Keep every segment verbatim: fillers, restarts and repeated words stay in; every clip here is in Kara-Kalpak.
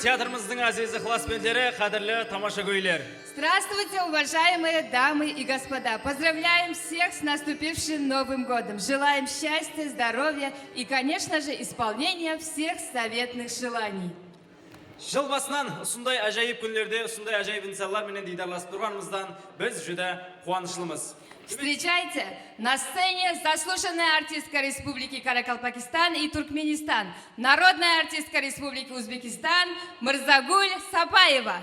Teatrımızdıń áziz ıqlasbentleri, qádirli tamashagóyler! Здравствуйте, уважаемые дамы и господа! Поздравляем всех с наступившим Новым годом! Желаем счастья, здоровья и, конечно же, исполнения всех заветных желаний! Jıl basınan usınday ájayıp kúnlerde usınday ájayıp insanlar menen diydarlasıp turǵanımızdan biz júdá quwanıshlımız. Встречайте, на сцене заслуженная артистка Республики Каракалпакистан и Туркменистан, народная артистка Республики Узбекистан Мырзагуль Сапаева.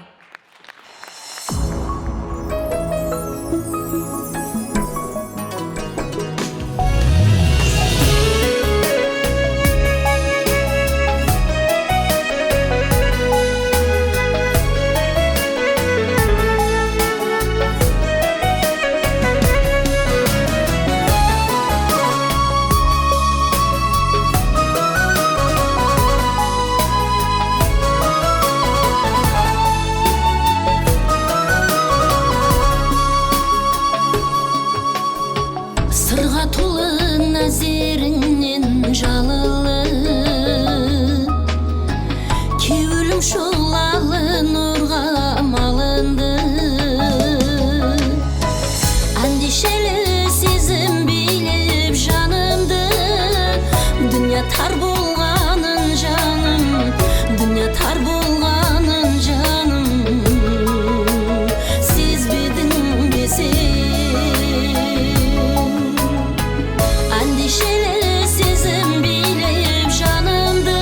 Sırǵa tolı názerińnen jalındı, kewlim sholalı nurǵa malandı. Ándesheli sezim biylep janımdı, dúnya tar bolǵanın, janım, dúnya tar bolǵanın, janım. Sezbediń be sen? Ándesheli sezim biylep janımdı,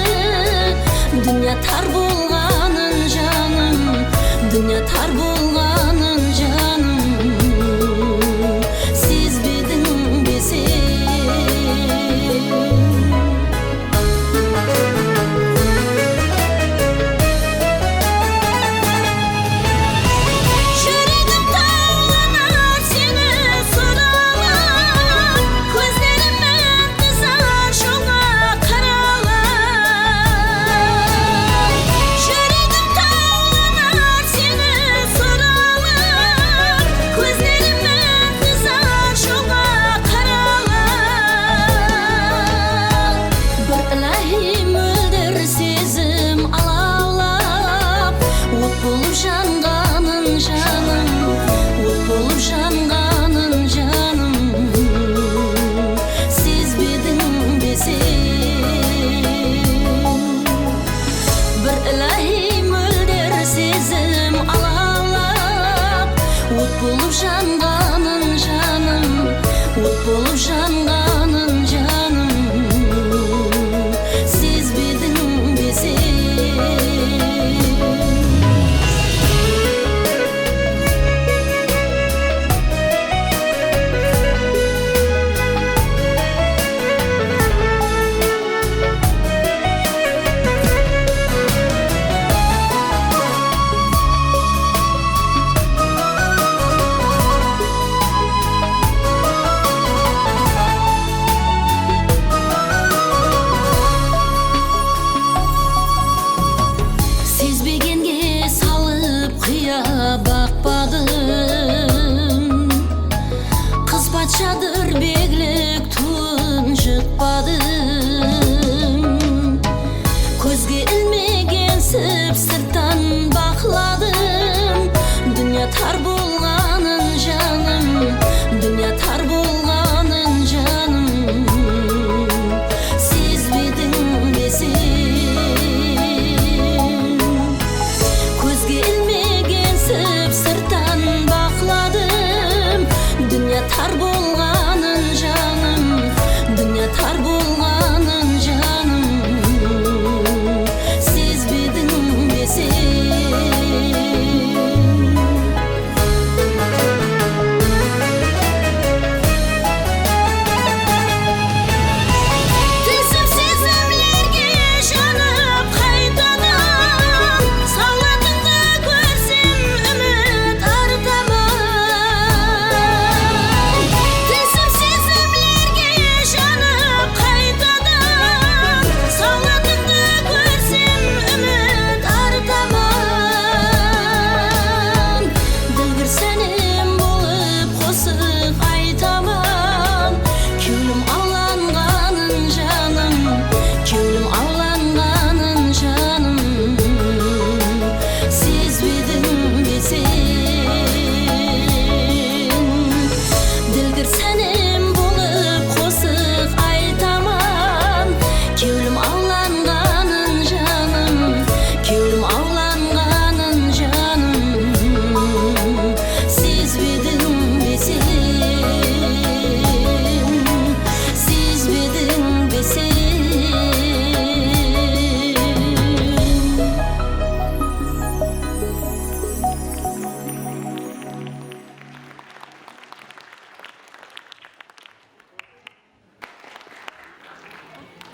dúnya tar bolǵanın, janım, dúnya tar bolǵanın, janım. Sezbediń be sen? Júregim tawlanar seni soralap, kózlerim intizar jolǵa qaralap. Júregim tawlanar seni soralap, kózlerim intizar jolǵa qaralap. Bir iláhiy mólder sezim alavlap, ot bolıp janǵanın, janım, ot bolıp janǵanın, janım. Sezbediń be sen? Bir iláhiy mólder sezim alavlap, ot bolıp janǵanın, janım, ot bolıp janǵanın, janım. Sezbediń be sen? Sezbegenge salıp qıya baqpadım. Qız patshadır beglik tuwın jıqpadım. Kózge ilmegensip sırttan baqladım. Dúnya tar bolǵanın, janım, dúnya tar bolǵanın, janım. Sezbediń be sen? Kózge ilmegensip sırttan baqladım. Dúnya tar bolǵanın, janım, dúnya tar bolǵanın, janım. Sezbediń be sen? Tilsim sezimlerge janıp qaytadan, sawlatında kórsem úmit artaman.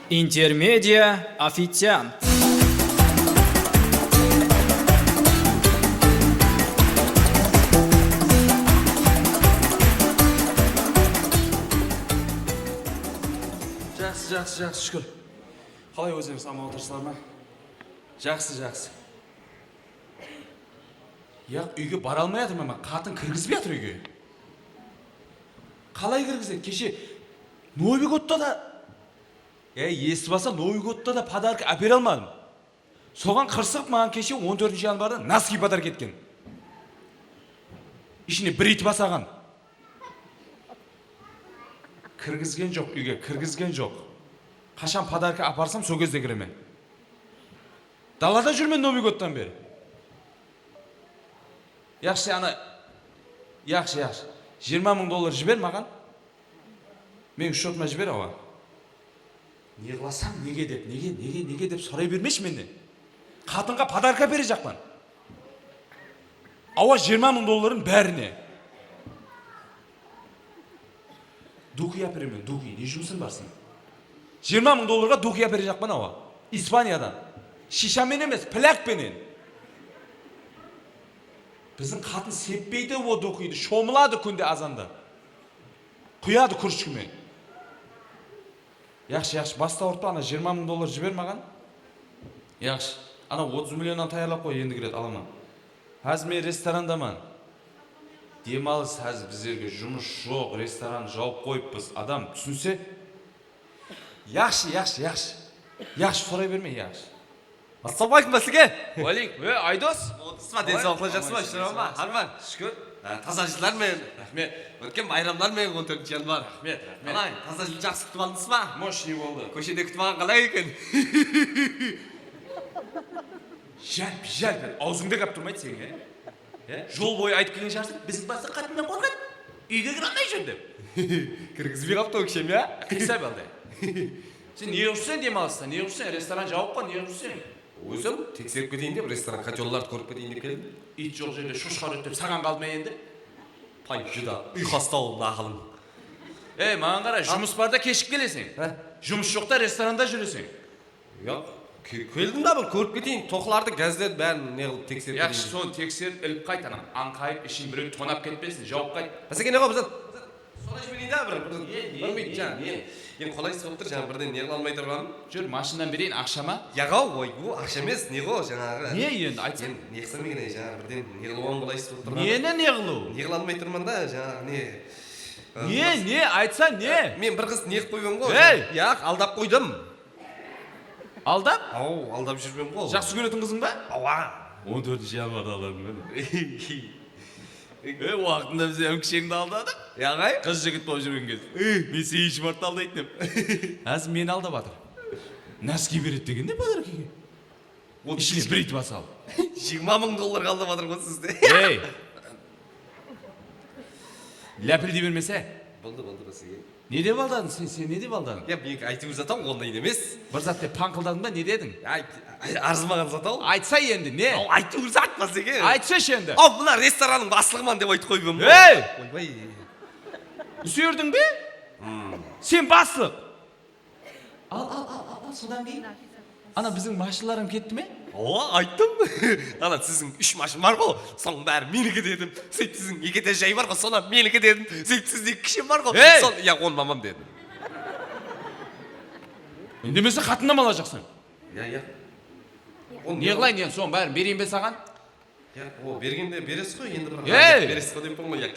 Intermedia oficiant. Jaqsı, jaqsı, jaqsı, shúkir. Qalay, ózlerińiz aman otırsızlar ma? Jaqsı, jaqsı. Yaq, úyge bara almay atırman, men qatın kirgizbey atır úyge. Qalay kirgizedi? Keshe Novıy godta da, ey, esitip alsa, Novıy godta da podarka ápere almadım. Soǵan qırsıǵıp, maǵan keshe on tórtinshi yanvarda noski podarka etken. Ishine bir iytip asaǵan. Kirgizgen joq úyge, kirgizgen joq. Qashan podarka aparsam, sol gezde kiremen. Dalada júrmen Novıy godtan beri. Yaqshı, ana, yaqshı, yaqshı. Jigirma mıń dollar jiber maǵan. Meniń счёtıma jiber, awa. Ne qılasań, nege dep, nege, nege, nege dep soray bermeshi mennen. Qatınǵa podarka berejaqpan. Awa, jigirma mıń dollarım bárine. Duki áperemen, duki. Ne jumısıń bar seniń? Jigirma mıń dollarǵa duki áperejaqpan, awa. Ispaniyadan. Shisha menen emes, plak penen. Biziń qatın seppeydi o dukiydi, shomıladı kúnde azanda. Quyadı krúshka menen. Yaqshı, yaqshı, bas awırtpa, ana jigirma mıń dollar jiber maǵan. Yaqshı. Ana otız millionnan tayarlap qoy, endi kiredi, alaman. Házir men restorandaman. Dem alıs házir bizlerge jumıs joq, restorandı jawıp qoyıppız. Adam túsinse. Yaqshı, yaqshı, yaqshı. Yaqshı, soray berme, yaqshı. Assalawma aleykum, Básige. Wa aleykum. E, Aydos. Otırsız ba, densawlıqlar jaqsı ma, shıraw ma, hal ma? Shúkir. Á, taza jıllar menen. Raxmet. Ótken bayramlar menen, on tórtinshi yanvar. Raxmet, raxmet. Qalay, taza jıldı jaqsı kútip aldıńız ba? Moshniy boldı. Kóshede kútip alǵan qalay eken? Jálp, jálp, awzıńda gáp turmaydı seniń, e? E? Jol boyı aytıp kelgen shıǵarsıń, biziń basqa qatınnan qorqadı. Úyge kire almay júr dep. Kirgizbey qalıptı, ókshem, ya? Qıysa balday. Sen ne qılıp júrseń dem alısta? Ne qılıp júrseń? Restoran jawıq pa, ne qılıp júrseń? Ózim tekserip keteyin dep, restoran kotyollardı kórip keteyin dep keldim. Iyt joq jerde shushqar úytep saǵan qaldı ma endi? Pay, júdá uyqastawıl naqılıń. Ey, maǵan qara, jumıs barda keshigip keleseń. Há? Jumıs joqta restoranda júreseń. Yoq, ke-, keldim da, bir kórip keteyin, toqlardı, gazlerdi bárin ne qılıp tekserip keteyin. Yaqshı, sonı tekserip, ilip qayt, ana, ańqayıp, ishin birew tonap ketpesin, jawıp qayt. Báseke, ne qo, bir zat, bir zat soray jibereyin da, bir, bir, bir minut, jańa, ne, ne, endi qolaysız bolıp tur, jańa, birden ne qıla almay turǵanım. Júr, mashinadan bereyin, aqsha ma? Yaǵaw, oy, bu aqsha emes, ne qo, jańaǵı. Ne endi, aytsam? Endi ne qılsam eken, jańa, birden ne qılıwım qolaysız bolıp turǵanı. Neni ne qılıw? Ne qıla almay turman da, jańaǵı, ne, ı, ne, ne, aytsa ne? Men bir qızdı ne qılıp qoyǵan ǵo. Ey! Yaq, aldap qoydım. Aldap? Aw, aldap júrmen ǵo. Jaqsı kóretin qızıń ba? Awa. On tórtinshi yanvarda aldadıń ba? E, waqtında biz hám kisheńdi aldadıq. Yaǵay? Qız jigit bolıp júrgen gezde. E. Men segizinshi martta aldaytın edim. Házir meni aldap atır. Noski beredi degen ne podarkaǵa? Ishine bir iytip asal. Jigirma mıń dollarǵa aldap atır ǵo sizdi. Ey! Lápildey bermese. Boldı, boldı, Básige. Ne dep aldadıń sen, sen ne dep aldadıń? Ya, meniki áytewir zat-aw, onday emes. Bir zat dep pańqıldadıń ba, ne dediń? Ay, ay, arzımaǵan zat-aw. Aytsa endi, ne? Aw, áytewir zat, Básige. Aytsashı endi. Aw, mına restorannıń baslıǵıman dep aytıp qoyıp edim ǵo. Ey! Oybay. Úsirdiń be? Hmm. Sen baslıq. Al, al, al, al, al, sodan keyin. Ana, biziń mashinalar hám ketti me? Awa, ayttım. Ana, siziń úsh mashina bar ǵo, sonıń bári meniki dedim. Sóytip, siziń eki etaj jay bar ǵo, sonı meniki dedim. Sóytip, siziń eki kishe bar ǵo, ey! Son, ya, onı mamam dedim. Úndemese, qatınnan alajaqsań. Ya, ya. Ne qılayın, endi sonıń bárin bereyin be saǵan? Ya, o, bergende beresiz ǵoy, endi bir, ey! Beresiz ǵoy dep ǵoy, ya.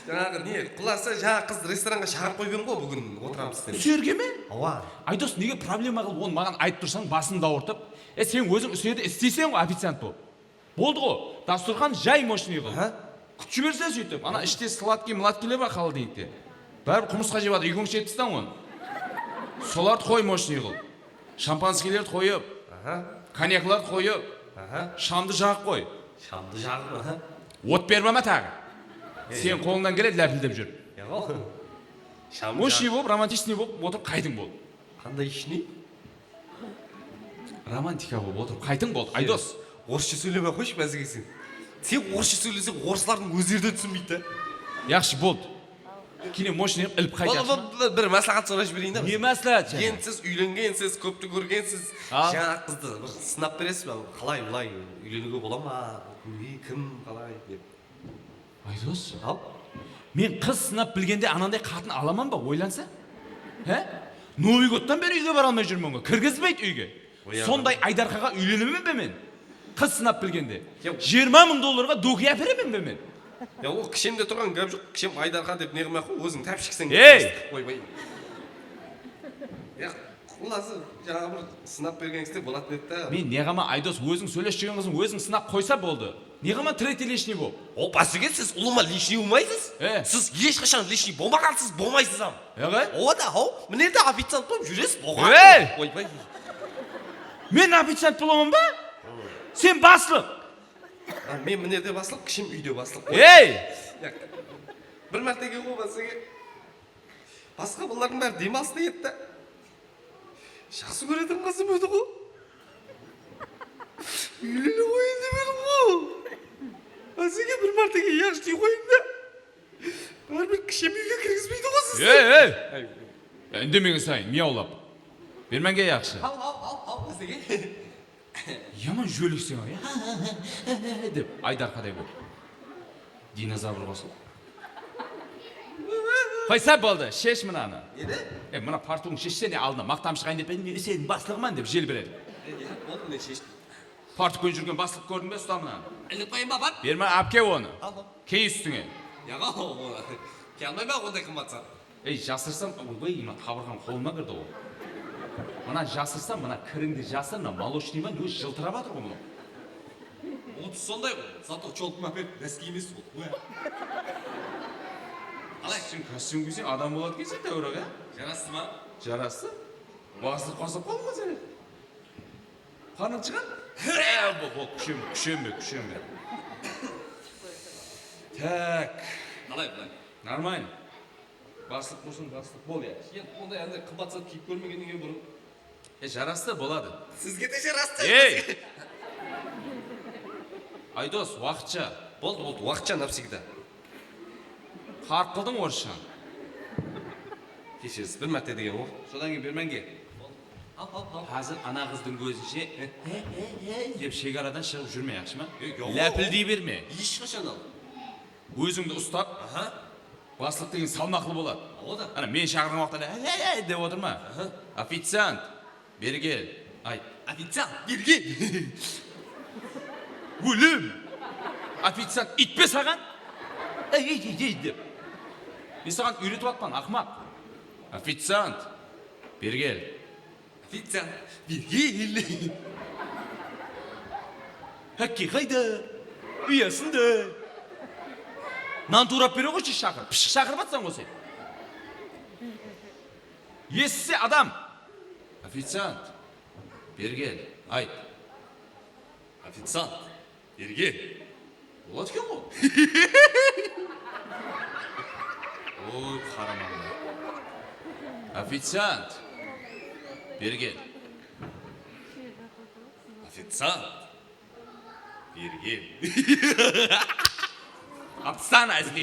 Jańaǵı ne, qullası, jańaǵı qız restoranǵa shaqırıp qoyıp edim ǵoy, búgin otıramız dep. Úserge me? Awa. Aydos, nege problema qılıp, onı maǵan aytıp tursań, basındı awırtıp? E, sen óziń úserde isleyseń ǵoy, oficiant bolıp. Boldı ǵoy, dasturxan jay, moshniy qıl. Aha. Kútip jiberseń sóytip. Ana, ishte sladkiy, mladkiyler bar, xolodilnikte. Báribir qumırısqa jep atır, úyge jetpes tań onı. Solardı qoy, moshniy qıl. Shampanskiylerdi qoyıp, aha, konyaklardı qoyıp, aha, shamdı jaǵıp qoy. Shamdı jaǵıp, aha. Ot berip alma taǵı. Ey. Sen qolıńnan keledi, lápildep júr. Ya, ol. Shamdı jaǵıp. Moshniy bolıp, romantichniy bolıp otırıp qaytıń boldı. Qanday ishniy? Romantika bolıp otırıp qaytıń boldı, Aydos. Orıssha sóylemey-aq qoyshı, Básige, sen. Sen orıssha sóyleseń, orıslardıń ózleri de túsinbeydi da. Yaqshı, boldı. Keyin moshniy qılıp ilip qaytayıq. Bala, bir, bir másláhát sorap jibereyin da. Ne másláhát jáne? Endi siz úylengensiz, kópti kórgensiz. Al. Jańa qızdı bir sınap beresiz ba? Qalay, bılay úyleniwge bola ma? Kim, qalay dep. Aydos. Al. Men qız sınap bilgende ananday qatın alaman ba, oylansa? He? Novıy godtan beri úyge bara almay júrmen ǵoy. Kirgizbeydi úyge. Sonday aydarqaǵa úylenemen be men? Qız sınap bilgende. Jigirma mıń dollarǵa dokiya áperemen be men? Ya, ol kishemde turǵan gáp joq. Kishem aydarqa dep ne qılmay-aq qoy, óziń tápshikseń. Ey! Oybay. Ya, qullası, jańa bir sınap bergenińizde bolatın edi da. Men ne qılaman, Aydos, óziń sóylesip júrgen qızıń óziń sınap qoysa boldı. Ne qılaman, третий лишний bolıp? O, básige, siz ulıwma лишний bolmaysız. E? Siz hesh qashan лишний bolmaǵansız, bolmaysız hám. Eǵe? Owa da, haw, mine de oficiant bolıp júresiz, bolǵan. Ey! Oybay. Men oficiant bolaman ba? Sen baslıq. Ha, men mine de baslıq, kishim úyde baslıq. Ey! Ya, bir mártege ǵoy, básige. Basqa balalardıń bári dem alısında edi da. Jaqsı kóretuǵın qızım edi ǵo. Úylenip qoyayın dep edim ǵo. Básige bir mártege yaqshı dey qoyıń da. Báribir kishem úyge kirgizbeydi ǵo sizdi. Ey, ey! Úndemegen sayın miyawlap. Bermenge yaqshı. Haw, haw, haw, haw, básige. Yaman jólikseń-aw, ya? Dep, aydarqaday bolıp. Dinozavr qosılıp. Qoysa boldı, shesh mınanı. Neni? E, mına partuǵıńdı sheshsene, aldına maqtam shıǵayın dep edim, men seniń baslıǵıman dep jelbiredi. E, ya, boldı, men sheshtim. Partukpen júrgen baslıq kórdiń be, usta mınanı. Ilip qoyayın ba, apar? Berme, alıp kel onı. Al, al. Kiy ústińe. Ya, al, al, al. Kiye almayman onday qımbat zat. Ey, jasırsam, oybay, mına qabırǵam qolına kirdi ǵoy. Mına jasırsam, mına kirińdi jasır, mına молочный ma, ózi jıltırap atır ǵoy mınaw. Otız sonday ǵoy, zato cholkma berip, gáske emes ǵoy. Uá. Qalay? Sen kostyum kiyseń, adam boladı ekenseń, Dáwir aǵa. Jarastı ma? Jarastı. Baslı qosıp qaldıń ǵoy sen. Qanın shıǵar? He, bol, bol, kúshenbe, kúshenbe, kúshenbe. Tak. Qalay, bılay? Нормально. Baslıq bolsań, baslıq bol, ya. Endi onday, anday qımbat zat kiyip kórmegen eken burın. E, jarastı, boladı. Sizge de jarastı. Ey! Aydos, waqıtsha. Boldı, boldı, waqıtsha навсегда. Qarıq qıldıń orısshanı. Keshiresiz, bir márte degen ǵoy. Sodan keyin bermenge. Al, al, al. Házir ana qızdıń kózinshe, he, he, he, he dep shegaradan shıǵıp júrme, yaqshı ma? E, yoq. Lápildey berme. Hesh qashan al. Ózińdi ustap, aha, baslıq degen salmaqlı boladı. Awa da. Ana, men shaqırǵan waqıtta, he, he, he dep otırma. Aha. Oficiant, beri kel, ayt. Oficiant, beri kel. Ólim. Oficiant iyt pe saǵan? Ey, ey, ey, ey, dep. Men saǵan úyretip atpan, aqmaq. Oficiant, beri kel. Oficiant, beri kel. Hákke qayda? Uyasında. Nan tuwrap bere ǵoyshı, shaqır. Pıshıq shaqırıp atsań ǵoy sen. Esitse adam. Oficiant, beri kel, ayt. Oficiant, beri kel. Boladı eken ǵoy. Oy, qaraman. Oficiant, beri kel. Oficiant, beri kel. Отстань, Azizbek.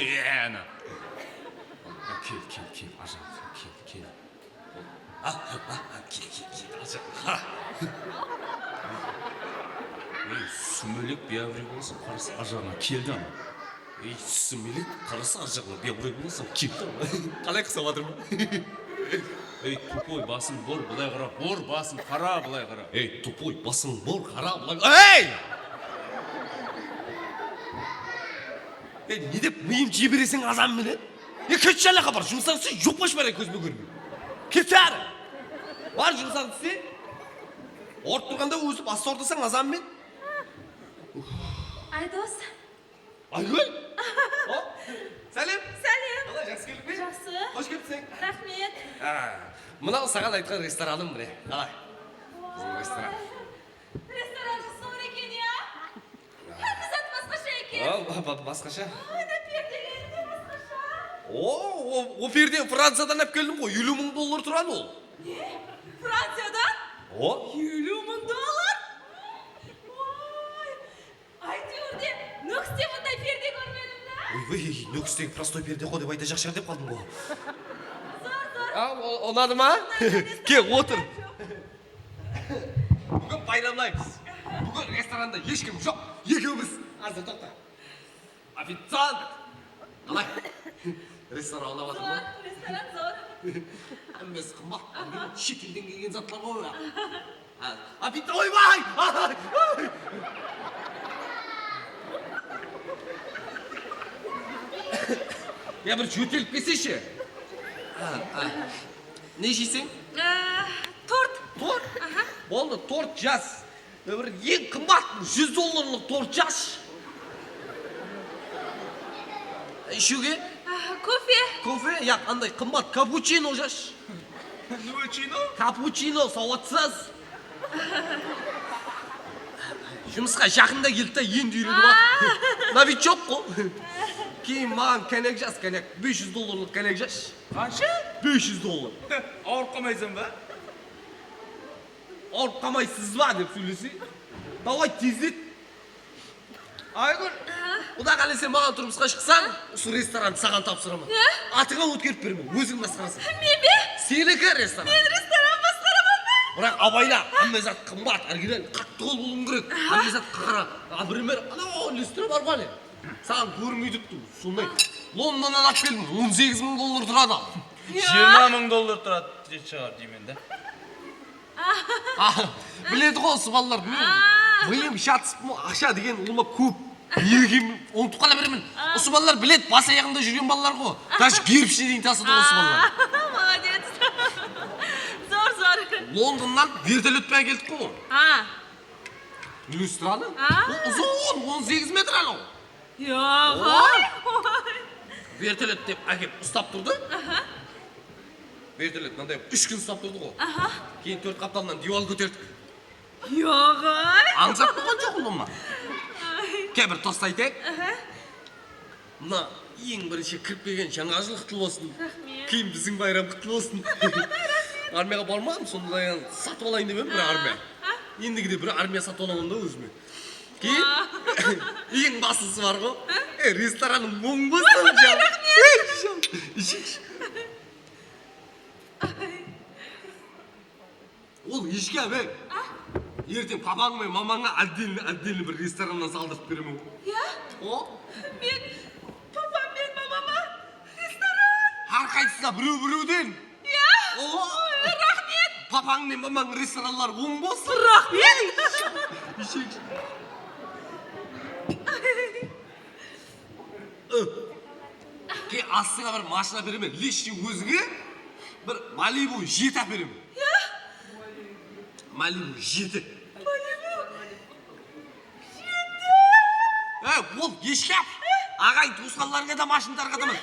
Kel, kel, kel, Arjan, kel, kel. A, a, a, kel, kel, kel, Arjan. Ey, súmelek, biyáwrey bolsın, qarası arjaǵınan keldi ana. Ey, súmelek, qarası arjaǵınan biyáwrey bolsın, keldi ana. Qalay qısap atır ma? Ey, tupoy, basıń bur, bılay qara, bur, basıń qara, bılay qara. Ey, tupoy, basıń bur, qara, bılay qara. Ey! Ey, ne dep mıyım jibereseń azan menen? E, ketshi anaqa, bar, jumısıńdı iste, joq pa, bar, kózime kórmey. Ket, bar. Bar, jumısıńdı iste. Orıp turǵanda ózip assa ortasań azan menen. Aydos. Aygúl! Hop! Sálem! Sálem! Qalay, jaqsı keldiń be? Jaqsı. Xosh kelipseń. Raxmet. A, mınaw saǵan aytqan restoranım, mine. Qalay? Biziń restoran. Restoranıńız zor eken, ya? Hámme zat basqasha eken. A, ba-, ba-, basqasha. Ay, mına perdeleri de basqasha. O, o, o perdeni Franciyadan alıp keldim ǵoy, eliw mıń dollar turadı ol. Ne? Franciyadan? O. Eliw mıń dollar? Oy! Áytewir de, Nókiste bunday perde kórmedim da. Oy, Óy, Nókistegi prostoy perde ǵo dep aytajaq shıǵar dep qaldım ǵo. A, o- unadı ma? Kel, otır. Búgin bayramlaymiz. Búgin restoranda hesh kim joq. Ekewmiz. Azır toqta. Oficiant! Qalay? Restoran ulıwatır ma? Zor, restoran zor. Hámmesi qımbat. Shet elden kelgen zatlar ǵoy. Ha, oficiant, oybay! Ay, ay! Ya bir jótelip kelseshi. Ha, ha. Ne jeyseń? Ee, tort. Tort? Aha. Boldı, tort jas. Bir eń qımbat, júz dollarlıq tort jas. Ishewge? Aa, kofe. Kofe? Yaq, anday qımbat kapuchino jas. Nuechino? Kapuchino, sawatsız. Jumısqa jaqında keldi da, endi úyrenip atır. Novichok ǵo. Keyin maǵan káynek jas, káynek. Bes júz dollarlıq káynek jas. Qansha? Bes júz dollar. Awırıp qalmaysań ba? Awırıp qalmaysız ba dep sóylesey. Davay, tezlet. Aygúl, Quda qálese maǵan turmısqa shıqsań, usı restorandı saǵan tapsıraman. Ne? Atıńa ótkerip beremen, óziń basqarasań. Men be? Seniki restoran. Men restoran basqaraman ba? Biraq abayla, hámme zat qımbat, original, qattı qol bolıwıń kerek. Hámme zat qara, например, anaw listro bar ǵoy áne. Saǵan kórinbey turıptı, sonday. Londonnan alıp keldim, on segiz mıń dollar turadı. Ya. Jigirma mıń dollar turadı, jet shıǵar deymen da. A, biledi ǵo usı balalar, bilmeydi. Mıyım shatıspı, aqsha degen ulıwma kóp. Erkegim unutıp qala beremen. Usı balalar biledi, bas ayaǵında júrgen balalar ǵo. Даже gerpishine deyin tasladı ǵo usı balalar. Молодец. Zor, zor. Londonnan vertolyot penen keldik ǵo. Ha. Lyustranı? Ha. Bul uzın, on segiz metr anaw. Yoq, oy, oy. Vertolyot dep ákep uslap turdı. Aha. Vertolyot mınday úsh kún uslap turdı ǵo. Aha. Keyin tórt qaptaldan diywal kóterdik. Yoq, oy. Ańsat bolǵan joq ulıwma. Ay. Kel, bir tost aytayıq. Aha. Mına eń birinshi kirip kelgen jańa jıl qutlı bolsın. Raxmet. Keyin biziń bayram qutlı bolsın. Armiyaǵa barmadım, sonda satıp alayın dep edim bir armiya. Endigide bir armiya satıp alaman da ózime. Keyin eń baslısı bar ǵo. E, restoranıń oń bolsın, jan. Raxmet. Ish, ish. Ol eshke be. Erteń papań menen mamańa отдельный, отдельный bir restorannan saldırıp beremen. Ya? O? Men papam menen mamama restoran. Hár qaysısına birew-birewden. Ya? O? Raxmet. Papań menen mamań restoranları oń bolsın. Raxmet. Eshek. Ke, astıńa bir mashina beremen, лично ózińe bir Malibu jeti áperemen. Ya? Malibu jeti. Malibu jeti. E, bol, eshkap. Aǵayin tuwısqanlarıńa da mashina tarqataman.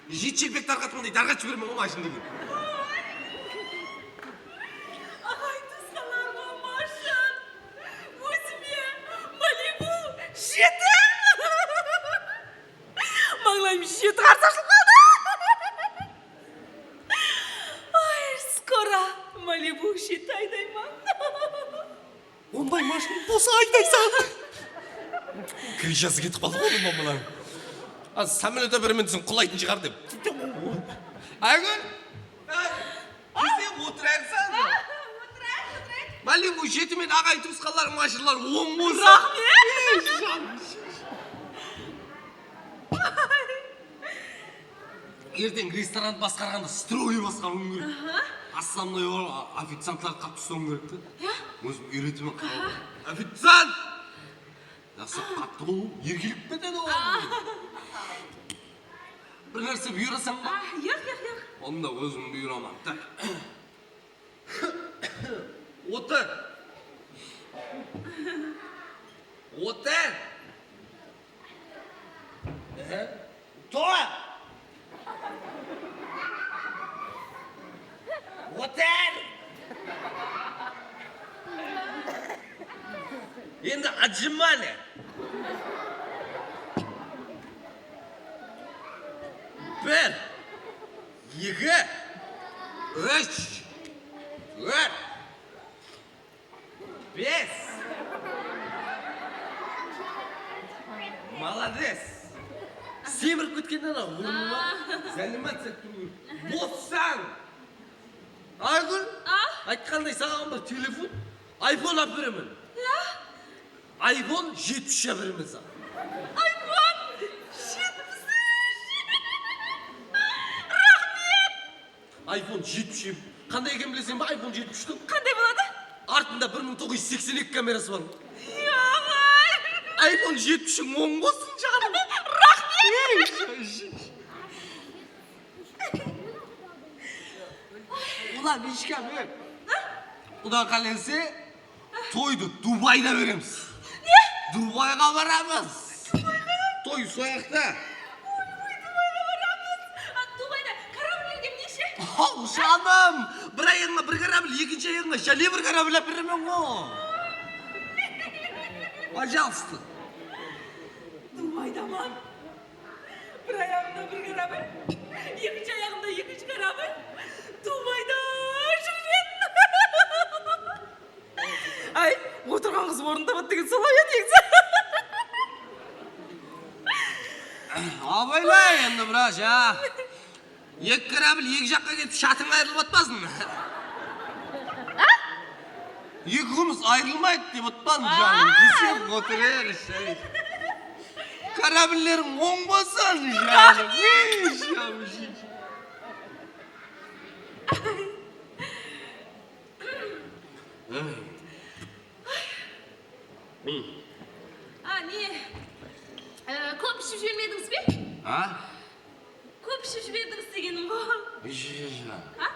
Jet shelpek tarqatqanday tarqatıp jiberemen ǵoy mashina degen. Aǵayin tuwısqanlarıma mashina. Ózime Malibu jeti. Mańlayım jeti qarsı ashılıp qaldı. Ay, skoro Malibu jeti aydayman. Onday mashina bolsa aydaysań. Krishası ketip qaldı ǵoy bunıń, mınań. A, samolyotta beremen desem, qulaytın shıǵar dep. Aygúl! Bizde otırayıq sen de. Otırayıq, otırayıq. Malibu jeti menen aǵayin tuwısqanlarım, mashinalar oń bolsın. Raxmet. Erteń restorandı basqarǵanda stroy basqarıwım kerek. Aha. Основной ol, oficiantlardı qattı uslawım kerek te. Ya? Ózim úyretemen. Aha. Oficiant! Jaqsı, qattı bolıw erkelik penen ol. Bir nárse buyırasań ba? Ah, yaq, yaq, yaq. Onda ózim buyıraman. Tak. Otır. Otır. Aha. Tur! Otır! Endi отжимание. Bir, eki, úsh, tórt. Bes. Молодец. Semirip ketkennen-aq, ornıma zalimat zat turıw kerek. Bossań! Aygúl, aytqanday, saǵan bir telefon, iPhone alıp beremen. iPhone jetpis úsh alıp beremen saǵan. iPhone jetpis úsh! Raxmet! iPhone jetpis úsh. Qanday ekenin bileseń ba iPhone jetpis úshtiń? Qanday boladı? Artında bir mıń toǵız júz seksen eki kamerası bar. Yoǵay! iPhone jetpis úshiń oń bolsın, janım. Raxmet! Ulan, Mishka, men. Quda qálese, toydı Dubayda beremiz. Ne? Dubayǵa baramız. Dubayǵa? Toy soyaqta. Oy, oy, Dubayǵa baramız. A, Dubayda korabl neshe? Haw, janım, bir ayaǵıńa bir korabl, ekinshi ayaǵıńa jáne bir korabl alıp beremen ǵo. Пожалуйста. Dubaydaman. Bir ayaǵımda bir korabl, ekinshi ayaǵımda ekinshi korabl. Dubayda júrgen. Ay, otırǵan qız ornın tabadı degen sol-aw ya, negizinde. Abayla endi, biraz, ya. Eki korabl eki jaqqa ketip, shatıń ayırılıp atpasın. Eki qumıs ayırılmaydı dep atpan, janım. Desem, otırabershi. Korableriń oń bolsın, janım. Ey, janım. A, ne? E, kóp iship jibermedińiz be? A? Kóp iship jiberdińiz degenim ǵoy. Iship, iship. A?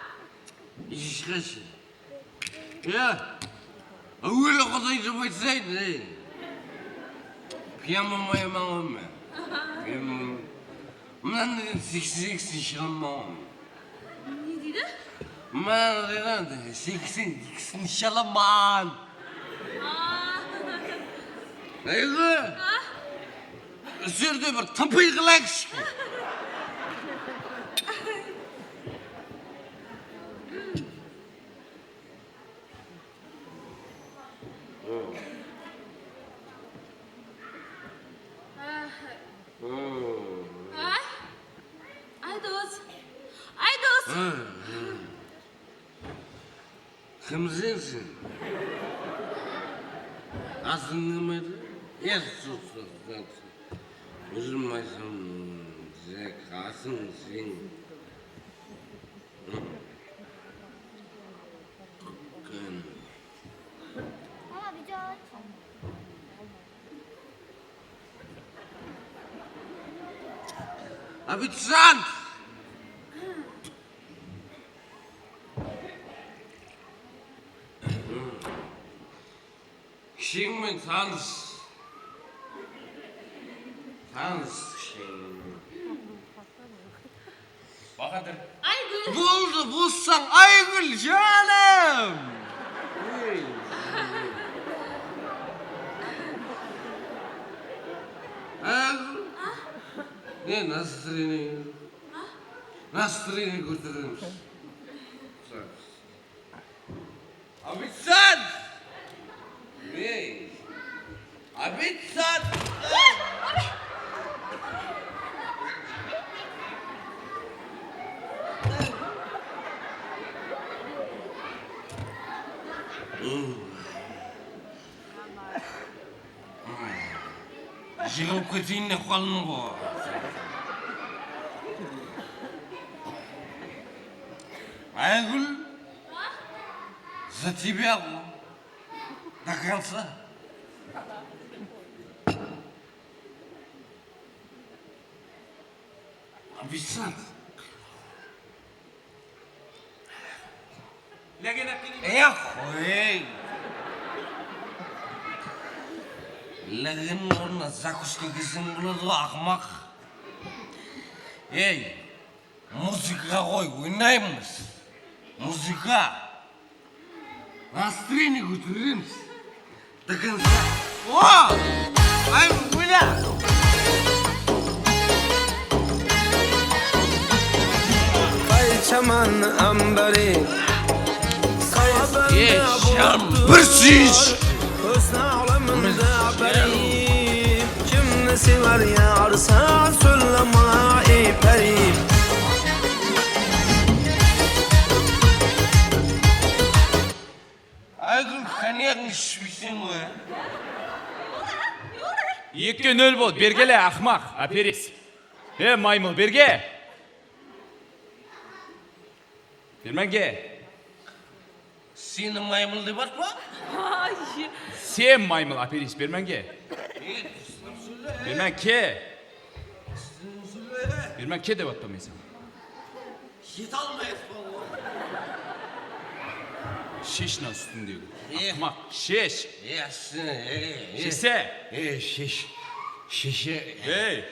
Iship, iship. Ya, áweli Qudaydı baytsaydı, ey. Piyan bolmayman ǵoy men. Piyan bolmayman. Mınanday seksen ekisi ishalaman. Ne deydi? Mınanday seksen ekisi ishalaman. Ey, usı jerde bir tımpıy qılayıqshı. Ay, Aydos, Aydos. Kimseń sen? Asıń kim edi? Ózim aytsam, Zek, asıń sen. Oficiant! Kishiń menen tanıs. Tanıs kishiń menen. Bahadır. Aygúl. Boldı, bossań, Aygúl, janım. Ey. Aygúl. Ne, настроение? Настроение kóteremiz. Oficiant! Ey! Oficiant! Jıǵılıp keteyin dep qaldım ǵo. Aygúl, за тебя ǵo. До конца. Oficiant. Legen alıp keleyim. Ey, qoy. Legenniń ornına zakuska kiyseń boladı ǵo, aqmaq. Ey, muzıka ǵoy, oynaymız. Muzıka. Настроение kóteremiz. До конца. O! Ay, oyna! Qaytaman ámbarip, ey, jan, bir sıyıs! Óz alamında barip, kimni Sever yarsa sollama, ey peri. Aygúl, konyaǵıń ishpeyseń be? Ekige nol bol, bergele, aqmaq, aperis. E, maymıl, berge! Bermenge. Seni maymıl dep atpa? Ay. Sen maymıl, aperis, bermenge. Bermenge. Bermenge dep atpa men seni. Jete almay atpa ǵoy. Shesh mına ústińdegi. E. Aqmaq, shesh. E, sen, e, e. Sheshse. E, shesh. Sheshe. Ey.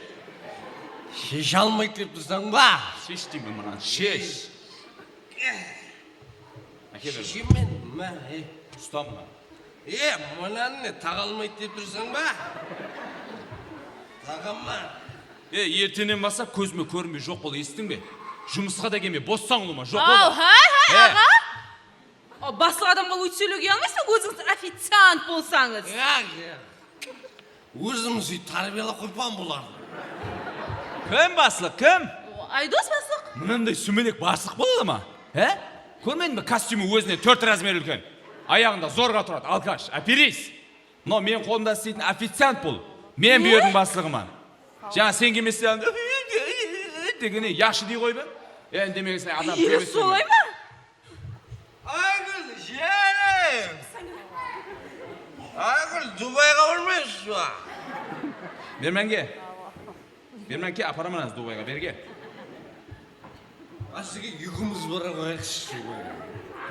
Sheshe almaydı dep tursań ba? Shesh deymen mınanı, shesh. Áke, ber. Sheshemen, mına, e. Usta mına. E, mınanı ne, taǵa almaydı dep tursań ba? Taǵama. E, ertennen baslap kózime kórinbey joq bol, esittiń be? Jumısqa da kelmey, bossań ulıwma, joq bol. Aw, háy, háy, aǵa! A, baslıq adamǵa óytip sóylewge uyalmaysań, ózińiz oficiant bolsańız. Ya, ya. Ózim sóytip tárbiyalap qoyıppan bulardı. Kim baslıq, kim? O, Aydos baslıq. Mınanday súmelek baslıq bola ma? He? Kórmediń be, kostyumı ózinen tórt razmer úlken. Ayaǵında zorǵa turadı, alkash, aperis. Mınaw meniń qolımda isleytin oficiant bul. Men bu jerdiń baslıǵıman. Jańa sen kelmeseń aldın degene yaqshı dey qoyıp em. Endi demegen sen adam. Solay ma? Aygúl, jerim! Aygúl, Dubayǵa barmayız ba? Bermenge. Bermenge, aparaman házir Dubayǵa, berge. Baseke, ekewimiz bara qoyayıqshı.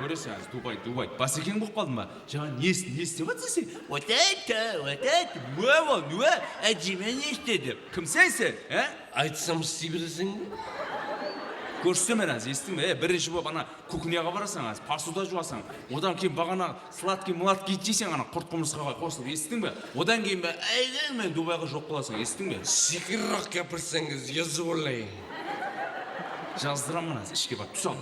Kóreseń házir, Dubay, Dubay. Basekeń bolıp qaldım ba? Jańa ne is-, ne islep atırsań sen? Вот это, вот это, ne ol, ne? Ájime ne istedi? Kimseń sen, he? Aytsam, istey bereseń be? Kórsetemen házir, esittiń be? E, birinshi bolıp ana kuxnyaǵa barasań, házir posuda juwasań. Odan keyin baǵana sladkiy-mladkiy jeyseń, ana qurt-qumırısqaǵa qosılıp, esittiń be? Odan keyin be, áyde men Dubayǵa joq bolasań, esittiń be? Sıyqırıraq gápirseńiz, ezip olayın. Jazdıraman házir, ishke barıp tús al.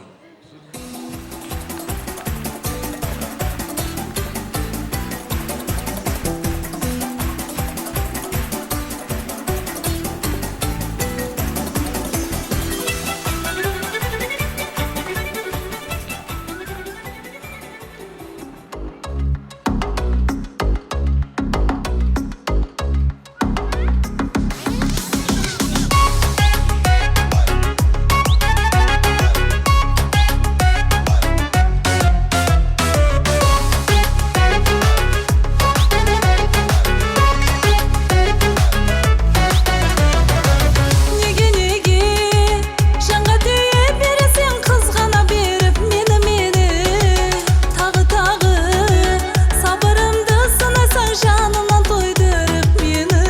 Nege, nege janǵa tiye bereseń, qızǵana berip meni, meni? Taǵı, taǵı sabırımdı sınaysań, janımnan toydırıp meni.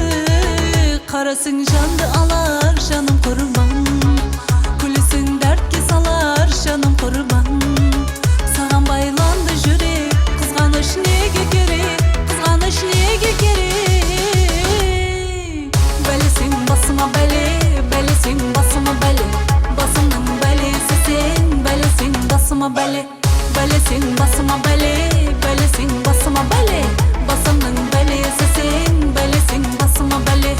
Qarasıń jandı alar janım qurban, kúleseń dártke salar janım qurban. Saǵan baylandı júrek, qızǵanısh nege kerek, qızǵanısh nege kerek? Báleseń basıma bále, báleseń basıma bále, basımnıń bálesi sen, báleseń basıma bále. Báleseń basıma bále, báleseń basıma bále, basımnıń bálesi sen, báleseń basıma bále.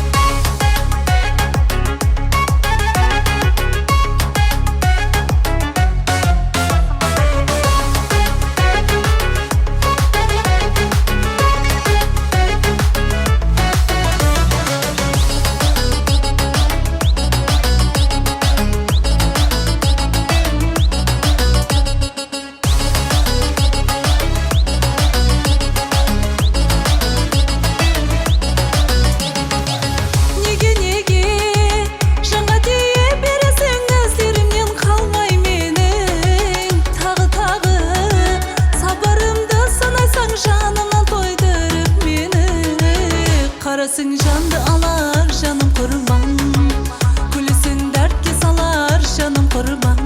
Nege, nege janǵa tiye bereseń, izlerimnen qalmay meniń? Taǵı, taǵı sabırımdı sınaysań, janımnan toydırıp meni. Qarasıń jandı alar janım qurban, kúleseń dártke salar janım qurban.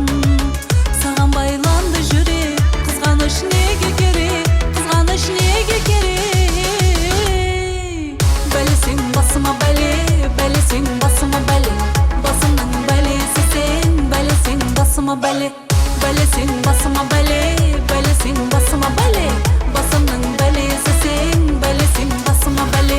Saǵan baylandı júrek, qızǵanısh nege kerek, qızǵanısh nege kerek? Báleseń basıma bále, báleseń basıma bále, basımnıń bálesi sen, báleseń basıma bále. Báleseń basıma bále, báleseń basıma bále, basımnıń bálesi sen, báleseń basıma bále.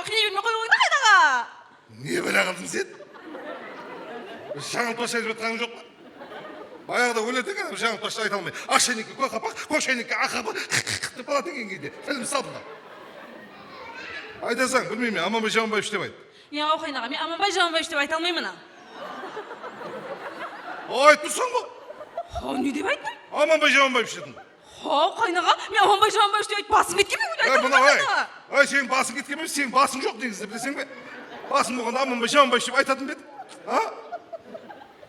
ǵoy, qıynay bermey qoyıp qoydı qaydaǵa. Ne bále qıldıń sen? Bir jańıltpashı aytıp atqanıń joq pa? Bayaǵıda ólerdi eken, bir jańıltpashı ayta almay. Aq shaynekke kók qapak, kók shaynekke aq qapı, qıq, qıq, qıq dep qaladı eken keyde. Tilimdi saldım da. Aytasań, bilmeymen, Amanbay Jamanbaevich dep ayt. Ya, Qawqayın aǵa, men Amanbay Jamanbaevich dep ayta almayman, a. Aytıp tursań ǵo. Ha, ne dep ayttım? Amanbay Jamanbaevich dedim. Haw, qaynaǵa, men Amanbay Jamanbaevich dep aytıp basıń ketken be? Ey, mına, ey, ey, seniń basıń ketken emes, seniń basıń joq, negizi, bileseń be? Basıń bolǵanda Amanbay Jamanbaevich dep aytatın ba edim? A?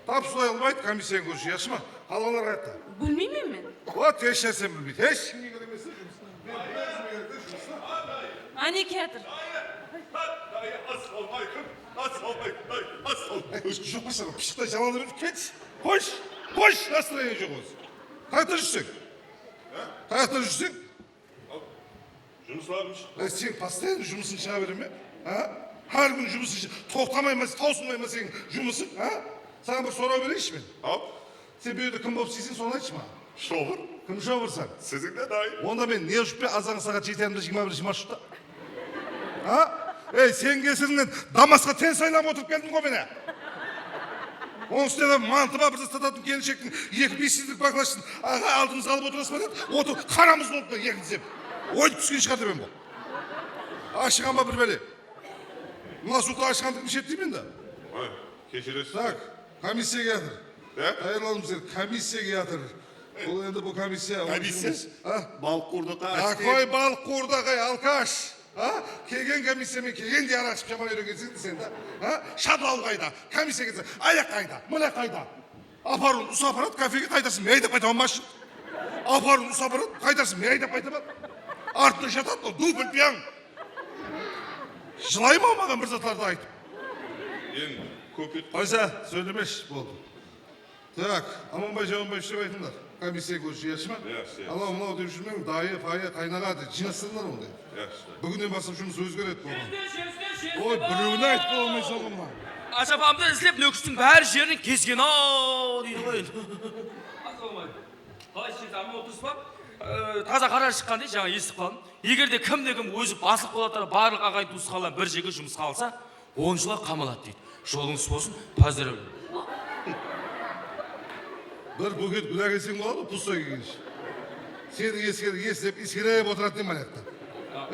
Tap solay qılıp ayt, komissiyanı kórshi, yaqshı ma? Qalanlar qayaqta? Bilmeymen men. Vot, hesh nárseni bilmeydi. Hesh kimge kerek emes jumıs. Men bilmeymen, jumıs. Áne, kiyatır. Dayı, dayı, assalawma aleykum. Assalawma aleykum, dayı, assalawma aleykum. Ey, joq, basqara pıshıqtay jalanıp ketshi. Qoysh, qoysh, nastroeniya joq ózi. Qayaqta júrseń? Qayaqta júrseń? Jumıslarım shıqtı. E, sen postoyanno jumısıń shıǵa bere me? A? Hár kún jumısıń shı-, toqtamay ma, tawsılmay ma seniń jumısıń, a? Saǵan bir soraw bereyinshi men. Al. Sen bul jerde kim bolıp isleyseń, sonı aytshı maǵan. Shobır. Kim shobırsań? Siziń de dayı. Onda men ne ushın pe azan saat jeti yarımda jigirma bir jigirma ushta? A? Ey, seniń kesirińnen Damasqa ten saylanıp otırıp keldim ǵoy mine. Onıń ústine de mantı ma, bir zat satatın kelinshektiń eki bes litr baklashın, aǵa, aldımızǵa alıp otırasız ba dedi. Otır, qaramız bolıp pa, ekimiz de. Oydı túsken shıǵar dep edim ǵoy. Ashıǵan ba bir bále. Mına suwdı ashıǵandıń ishedi deymen da. Oy, keshiresiz. Tak, komissiya kiyatır. Ya? Tayarlanıńız, komissiya kiyatır. Bul endi bu komissiya. Komissiya? A? Balıq quwırdı. Qakoy balıq quwırdı, aqay, alkash. A? Kelgen komissiya menen kelgendey araq iship jaman úyrengensiń sen da. A? Shatlaw qayda? Komissiya kelse, ayaq qayda? Mına qayda? Aparıwın usı aparat, kafege qaytarsın, men aydap qaytaman mashın. Aparıwın usı aparat, qaytarsın, men aydap qaytaman. Artına jatadı, o, dupil piyań. Jılay ma maǵan bir zatlardı aytıp? Endi kóp et. Qoysa, sóylemeshi, boldı. Tak, Amanbay Jamanbaevich dep aytıńlar. Komissiya kórshi, yaqshı ma? Yaqshı, yaqshı. Anaw-mınaw dep júrmeń, dayı, payı, qaynaǵa dep jıynastıńlar onday. Yaqshı. Búginnen baslap jumıs ózgeredi, bolǵan. Oy, birewine aytıp bola almaysań ǵoy mına. Ashapamdı izlep, Nókistiń bár jerin kezgen-aw, deydi ǵoy endi. Assalamu aleykum. Qalay, ishimiz aman otırıs pa? Ee, taza qarar shıqqan dey, jańa esitip qaldım. Eger de kim de kim ózi baslıq bola tura barlıq aǵayin tuwısqanlar bir jerge jumısqa alsa, on jılǵa qamaladı deydi. Jolıńız bolsın, pozdravleniya. Bir buket gúl ákelseń boladı, pustoy kelgenshe. Seni esker, eslep, eskerip otıradı deymen ayaqta.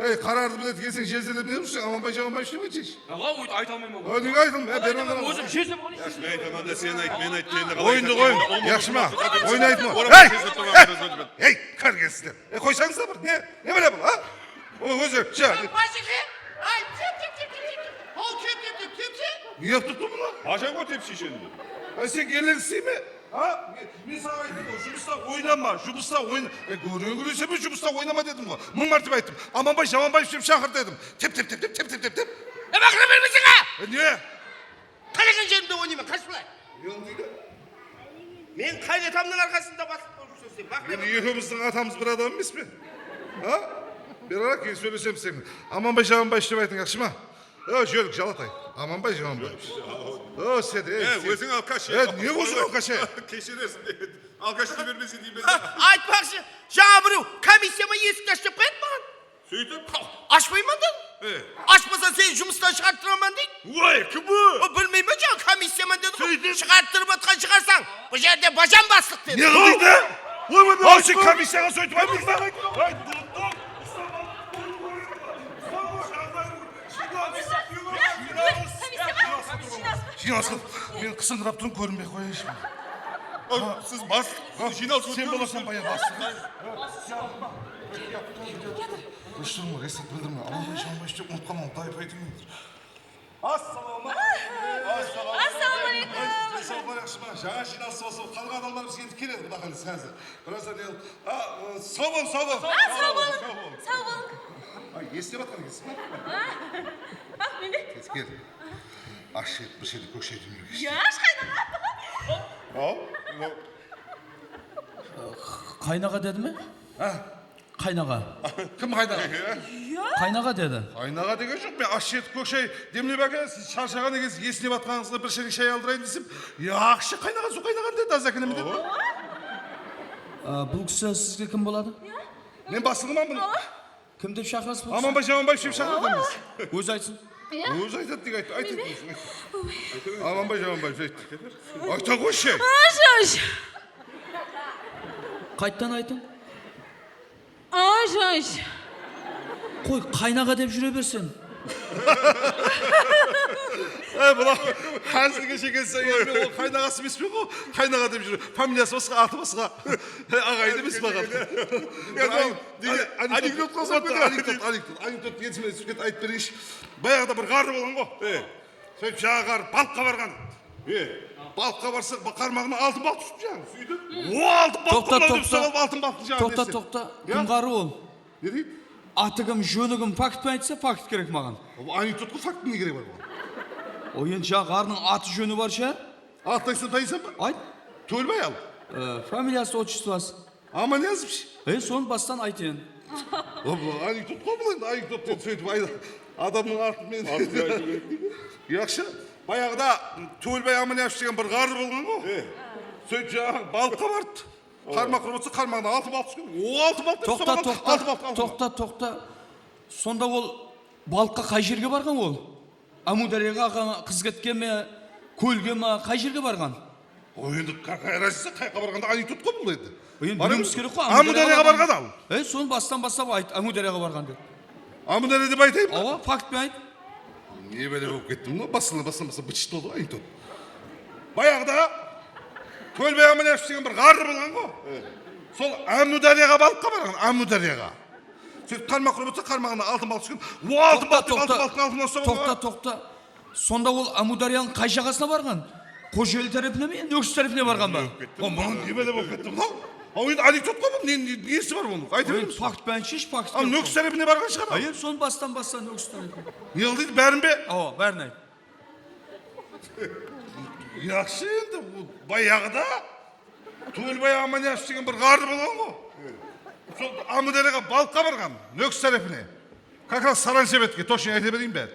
Ey, qarardı biledi ekenseń, jerselep ne ursıń, Amanbay Jamanbaevich dep aytshı. Aǵa, oydı ayta almayman. Oy, nege aytılmay? Ey, bermen. Ózim jerselep. Yaqshı, men aytaman da, sen ayt, men ayt, endi qalay. Oyındı qoyıń, yaqshı ma? Oyın aytma. Ey! Ey, kirgensizler. E, qoysańız da bir, ne, ne bále bul, a? O, ózi, sha. Bajiki, ay, tep, tep, tep, tep, tep. Al, tep, tep, tep, tep, tep. Ne qılıp turdı mına? Qashan ǵoy tepsiyshi endi? Ay, sen keleń isteyme? A? Men, men saǵan ayttım ǵoy, jumısta oynama, jumısta oyna. E, kóriń kúleseme, jumısta oynama dedim ǵoy. Mıń mártebe ayttım. Amanbay Jamanbaevich dep shaqır dedim. Tep, tep, tep, tep, tep, tep, tep, tep. E, baqıra bermeseń, a! E, ne? Qálegen jerimde oynayman, qashıp alayın. Ne ol deydi? Men qáynatamnıń arqasında baslıq bolıp júrseń, maqta. Endi ekewimizdiń atamız bir adam emes pe? Ha? Beri qara, keyin sóylesemiz sen. Amanbay Jamanbaevich dep aytıń, yaqshı ma? O, júrlik, Jalatay. Amanbay Jamanbaevich. O, sen de, ey, sen. Óziń alkash. E, ne óziń alkash, e? Keshirersiń. Alkash dep bermesin deymen. Aytpaqshı, jańa birew komissiya ma esikti ash dep qoyadı maǵan. Sóytip? Ashpayman dedim. E. Ashpasa seni jumıstan shıǵarıp turaman deydi. Oy, kim bu? O, bilmeymen, jańa komissiyaman dedi ǵoy. Sóytip? Shıǵarıp turıp atqan shıǵarsań, bul jerde bajan baslıq dedi. Ne qıl deydi? Oy, oy, oy, sen komissiyaǵa sóytip aytpaysań. Jıynalısqa, men qısıńqırap turıp kórinbey-aq qoyayınshı. Siz bas, jıynalısqa. Sen bolasań bayaǵı bastıq. Durıs turıń, ruxsat bildirme. Amanbay Jamanbaevich dep umıtıp qalmań, dayıp aytıń. Assalawma aleykum. Assalawma aleykum. Jańa jıynalıs bolsın, qalǵan adamlarımız endi keledi, Quday qálese házir. Birazdan el, a, saw bolıń, saw bolıń. A, saw bolıń. Saw bolıń. Ay, ne islep atqan ekensiz? A, bax, mende. Kel. Ash etip, bir shedi kókshe aytıp júrgen. Ya, qaynaǵa. Al, mınaw. Qaynaǵa dedi me? Ha? Qaynaǵa. Kim qaynaǵa? Qaynaǵa dedi. Qaynaǵa degen joq, men ash etip kókshe demlep áke, siz sharshaǵan ekensiz, esine batqanıńızǵa bir shirek shay aldırayın desem, yaqshı qaynaǵan suw qaynaǵan dedi, az ákeleme dedi. A, bul kisi sizge kim boladı? Men baslıǵıman bunıń. Kim dep shaqırasız bul kisi? Amanbay Jamanbaev dep shaqıradı emes. Ózi aytsın. Ózi aytadı, tek ayt, ayt, ayt, ayt. Amanbay Jamanbaev, ayt. Ayta qoyshı. Qayttan aytıń. Qoy, qaynaǵa dep júre bersin. Ey, bular házilge shekem, endi ol qaynaǵası emes pe ǵo? Qaynaǵa dep júr. Familiyası basqa, atı basqa. Aǵayin emes maǵan. Anekdot qosıp, anekdot, anekdot, anekdot, anekdot, esime túsip ketti, aytıp bereyinshi. Bayaǵıda bir ǵarrı bolǵan ǵo. Sóytip, jaǵı ǵarrı balıqqa barǵan. Balıqqa barsa, qarmaǵına altın balıq túsipti jaǵı. Sóytip? O, altın balıq. Toqta, toqta. Altın balıq jaǵı. Toqta, toqta. Kim ǵarrı ol? Ne deydi? Atı kim, jóni kim, fakt penen aytsa, fakt kerek maǵan. Bul anekdot ǵo, fakt ne keregi bar buǵan? O, endi jaǵı ǵarrınıń atı, jóni barsha. Atın aytsam, tanıysań ba? Ayt. Tólbay al. Familiyası, otchestvosı? Amaniyazov she. E, sonı bastan ayt endi. O, bul anekdot ǵo, bul endi anekdot dep sóytip ayt-, adamnıń atın men. Atın aytıw kerek deydi. Yaqshı, bayaǵıda Tólbay Amaniyazov degen bir ǵarrı bolǵan ǵo. Sóytip jańaǵı balıqqa barıptı. Qarmaq urıp atsa, qarmaǵına altın balıq túsken. O, altın balıq dep soraǵan. Toqta, toqta, toqta, toqta. Sonda ol balıqqa qay jerge barǵan ol? Ámiwdáryaǵa, Qızǵetke me, kólge ma, qay jerge barǵan? O, endi, какая разница, qayaqqa barǵanda, anekdot ǵo bul endi. Endi biliwimiz kerek ǵo, Ámiwdáryaǵa barǵan al. E, sonı bastan baslap ayt, Ámiwdáryaǵa barǵan dep. Ámiwdárya dep aytayın ba? Awa, fakt penen ayt. Ne bále bolıp kettim mınaw, bastan, bastan, bastan bıt-shıt boldı ǵo anekdot. Bayaǵıda Tólbay Amaniyazov degen bir ǵarrı bolǵan ǵo. Sol Ámiwdáryaǵa balıqqa barǵan, Ámiwdáryaǵa. Sóytip qarmaq urıp atsa, qarmaǵına altın balıq túsken. O, altın balıq dep, altın balıqtıń altın uslap alǵan. Toqta, toqta. Sonda ol Ámiwdáryanıń qay jaǵasına barǵan? Xojaeli tárepine me, Nókis tárepine barǵan ba? O, mınaw ne bále bolıp ketti mınaw? Aw, endi anekdot ǵo bul, ne, ne, nesi bar bunıń? Ayta beremiz. Fakt penen shesh, fakt. Aw, Nókis tárepine barǵan shıǵar. Aw, endi sonı bastan, bastan Nókis tárepine. Ne qıl deydi, bárin be? Awa, bárin ayt. Yaqshı endi, bayaǵıda Tólbay Amaniyazov degen bir ǵarrı bolǵan ǵo. Sol Ámiwdáryaǵa balıqqa barǵan, Nókis tárepine. Как раз Saranshebetke, точно ayta bereyin bárin.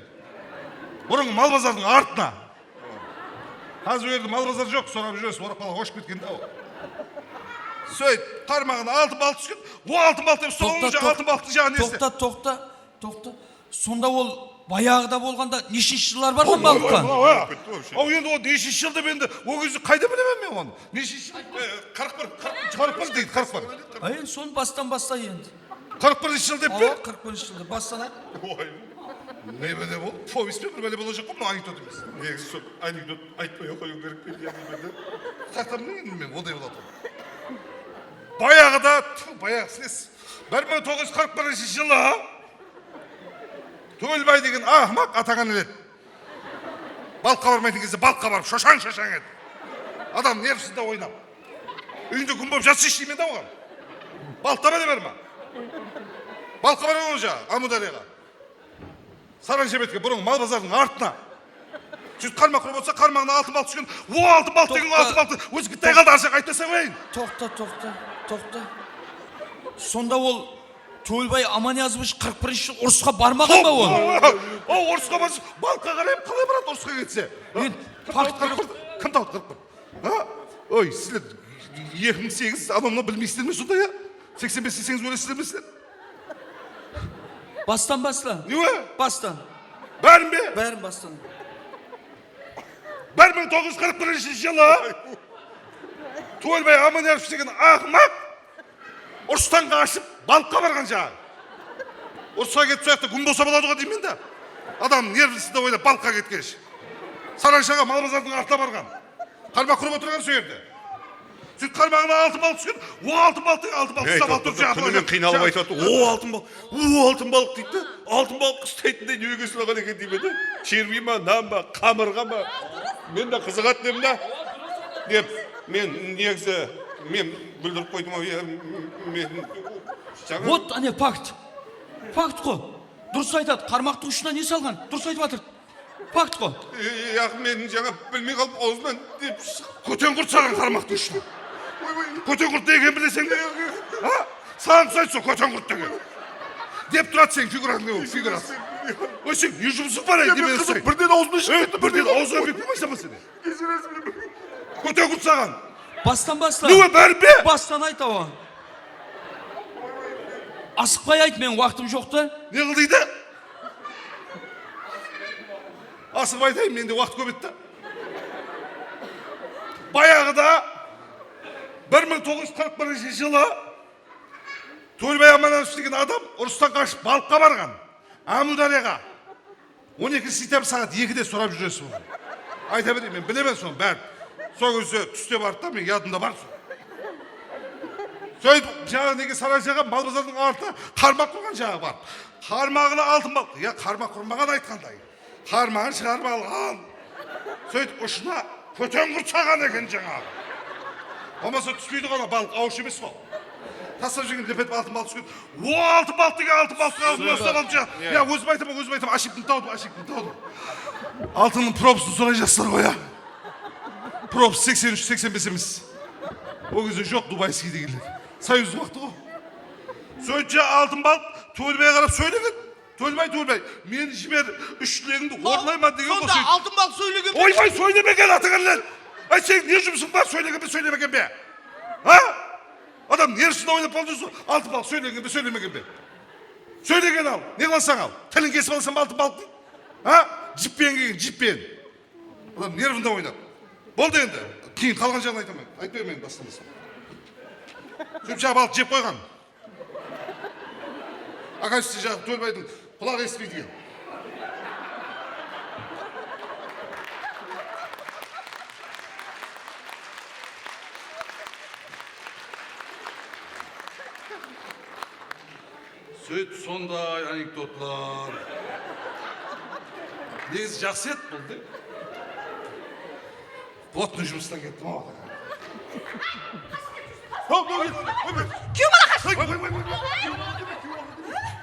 Burınǵı mal bazardıń artına. Házir o jerde mal bazar joq, sorap júresiz, orap qala, oshıp ketken de o. Sóytip, qarmaǵına altın balıq túsken, o altın balıq dep soraǵan, altın balıqtıń jaǵı nesi? Toqta, toqta, toqta. Sonda ol bayaǵıda bolǵanda neshinshi jıllar barǵan balıqqa? Aw, endi o neshinshi jıl dep endi, o gezde qaydan bilemen men onı? Neshinshi jıl? Qırq bir, qırq bir. Qırq bir deydi, qırq bir. Ay, endi sonı bastan basla endi. Qırq birinshi jıl dep pe? Awa, qırq birinshi jılda bastan ayt. Oy. Ne bále bol? Povest pe, bir bále bolajaq ǵo, mınaw anekdot emes. Negizi sol anekdot aytpay-aq qoyıw kerek pe, ya, ne bále? Tartamın endi men, onday boladı. Bayaǵıda, tfu, bayaǵı silesiz. Bir mıń toǵız júz qırq birinshi jılı Tólbay degen ahmaq ataǵan edi. Balıqqa barmaytın gezde balıqqa barıp shoshań-shoshań edi. Adam nervsizde oynap. Úyinde gúm bolıp jatsa deymen de oǵan. Balıqqa bara berme. Balıqqa bara berme, Ámiwdáryaǵa. Saranshebetke, burınǵı mal bazardıń artına. Sóytip qarmaq qurıp otsa, qarmaǵına altın balıq túsken. O, altın balıq degen, toqta, altın balıq. Ózi bittay qaldı, arjaq aytpasa qoyayın. Toqta, toqta, toqta. Sonda ol Tólbay Amaniyazovich qırq birinshi jıl urısqa barmaǵan ba ol? O, o, o, o, urısqa barsa, balıqqa qaray qalay baradı urısqa ketse? Men kim fakt tawdı qırq bir? Kim tawdı qırq bir? Ha? Oy, sizler eki mıń segiz anamla bilmeysizler me sonda ya? Seksen bes deseńiz óylesizler me sizler? Bastan basla. Ne o? Bastan. Bárin be? Bárin bastan. Bir mıń toǵız júz qırq birinshi jılı Tólbay Amaniyazov degen aqmaq urıstan qashıp balıqqa barǵan jaǵı. Urısqa ketip, sol jaqta gúm bolsa boladı ǵo deymen da. Adam nervisi de oynap balıqqa ketkenshi. Sarayshaǵa mal bazardıń artına barǵan. Qarmaq qurıp otırǵan sol jerde. Sóytip qarmaǵına altın balıq túsken, o altın balıq degen altın balıq. Ey, uslap alıp turıp, toqta, toqta, kúninen qıynalıp aytıp atır. O altın balıq, o altın balıq. O altın balıq qıstaytınday nege sulaǵan eken deymen de. Terbiy ma, nan ba, qamırǵa ma? Men de qızıǵadı dedim da. Dep, men negizi, men búldirip qoydım-aw, ya, men jańa. Вот, áne, fakt. Fakt ǵo. Durıs aytadı, qarmaqtıń ushına ne salǵan? Durıs aytıp atır. Fakt ǵo. E, yaq, men jańa bilmey qalıp awzımnan dep shıǵıp. Kóten qurt saǵan qarmaqtıń ushına. Oy, oy. Kóten qurt ne ekenin bileseń be? Ha? Saǵan usaydı sol kóten qurt degen. Dep turadı seniń figuratıń, figurası. Oy, sen ne jumısıń bar edi, men usayın. Birden awzımnan shıǵıp ketti, birden awzına bek bolmaysań ba sen? Kóten qurt saǵan. Bastan basla. Ne o, bári be? Bastan ayt, awa. Asıqpay ayt, meniń waqtım joq ta. Ne qıl deydi? Asıǵıp aytayın, mende waqıt kóp edi da. Bayaǵıda bir mıń toǵız júz qırq birinshi jılı Tólbay Amanatov degen adam urıstan qashıp balıqqa barǵan. Ámiwdáryaǵa. On ekinshi sentyabr saat ekide sorap júresiz oǵan. Ayta bereyim, men bilemen sonı bárin. Sol gezde túste bardı da, men yadımda bar sol. Sóytip, jaǵı nege Sarayshaǵa, mal bazardıń artı, qarmaq qurǵan jaǵı barıp. Qarmaǵına altın balıq. Ya, qarmaq qurmaǵan aytqanday. Qarmaǵın shıǵarıp alǵan. Sóytip ushına kóten qurt saǵan eken jańaǵı. Bolmasa túspeydi ǵo, ana balıq awısh emes ǵo. Taslap jibergen, lep etip altın balıq túsken. O altın balıq degen altın balıq, aldına uslap alıp jańa. Ya, ózim aytaman, ózim aytaman, ошибкин tawdım, ошибкин tawdım. Altınıń probısın sorayjaqsızlar ǵoy, ya. Probısı seksen úsh, seksen bes emes. Ol gezde joq Dubayskiy degenler. Soyuz waqtı ǵo. Sóytse altın balıq Tólbayǵa qarap sóylegen. Tólbay, Tólbay, meni jiber, úsh tilegińdi orınlayman degen bolsa. Sonda altın balıq sóylegen be? Oybay, sóylemegen, atagánler! Ay, seniń ne jumısıń bar, sóylegen be, sóylemegen be? Ha? Adam nervisinde oynap boldı, sol altın balıq sóylegen be, sóylemegen be? Sóylegen al, ne qılasań al? Tiliń kesip alasań ba altın balıqtıń? Ha? Jip penen kelgen, jip penen. Adam nervinde oynap. Boldı endi, keyin qalǵan jaǵın aytaman. Aytpayman endi, bastan basla. Sóytip jaǵı balıq jep qoyǵan. Akaysi jaǵı Tólbaydıń qulaǵı esitpeydi eken. Sóyt, sonday anekdotlar. Negizi jaqsı edi bul, de. Plotnıy jumıstan kettim-aw. Kúyew bala qashtı.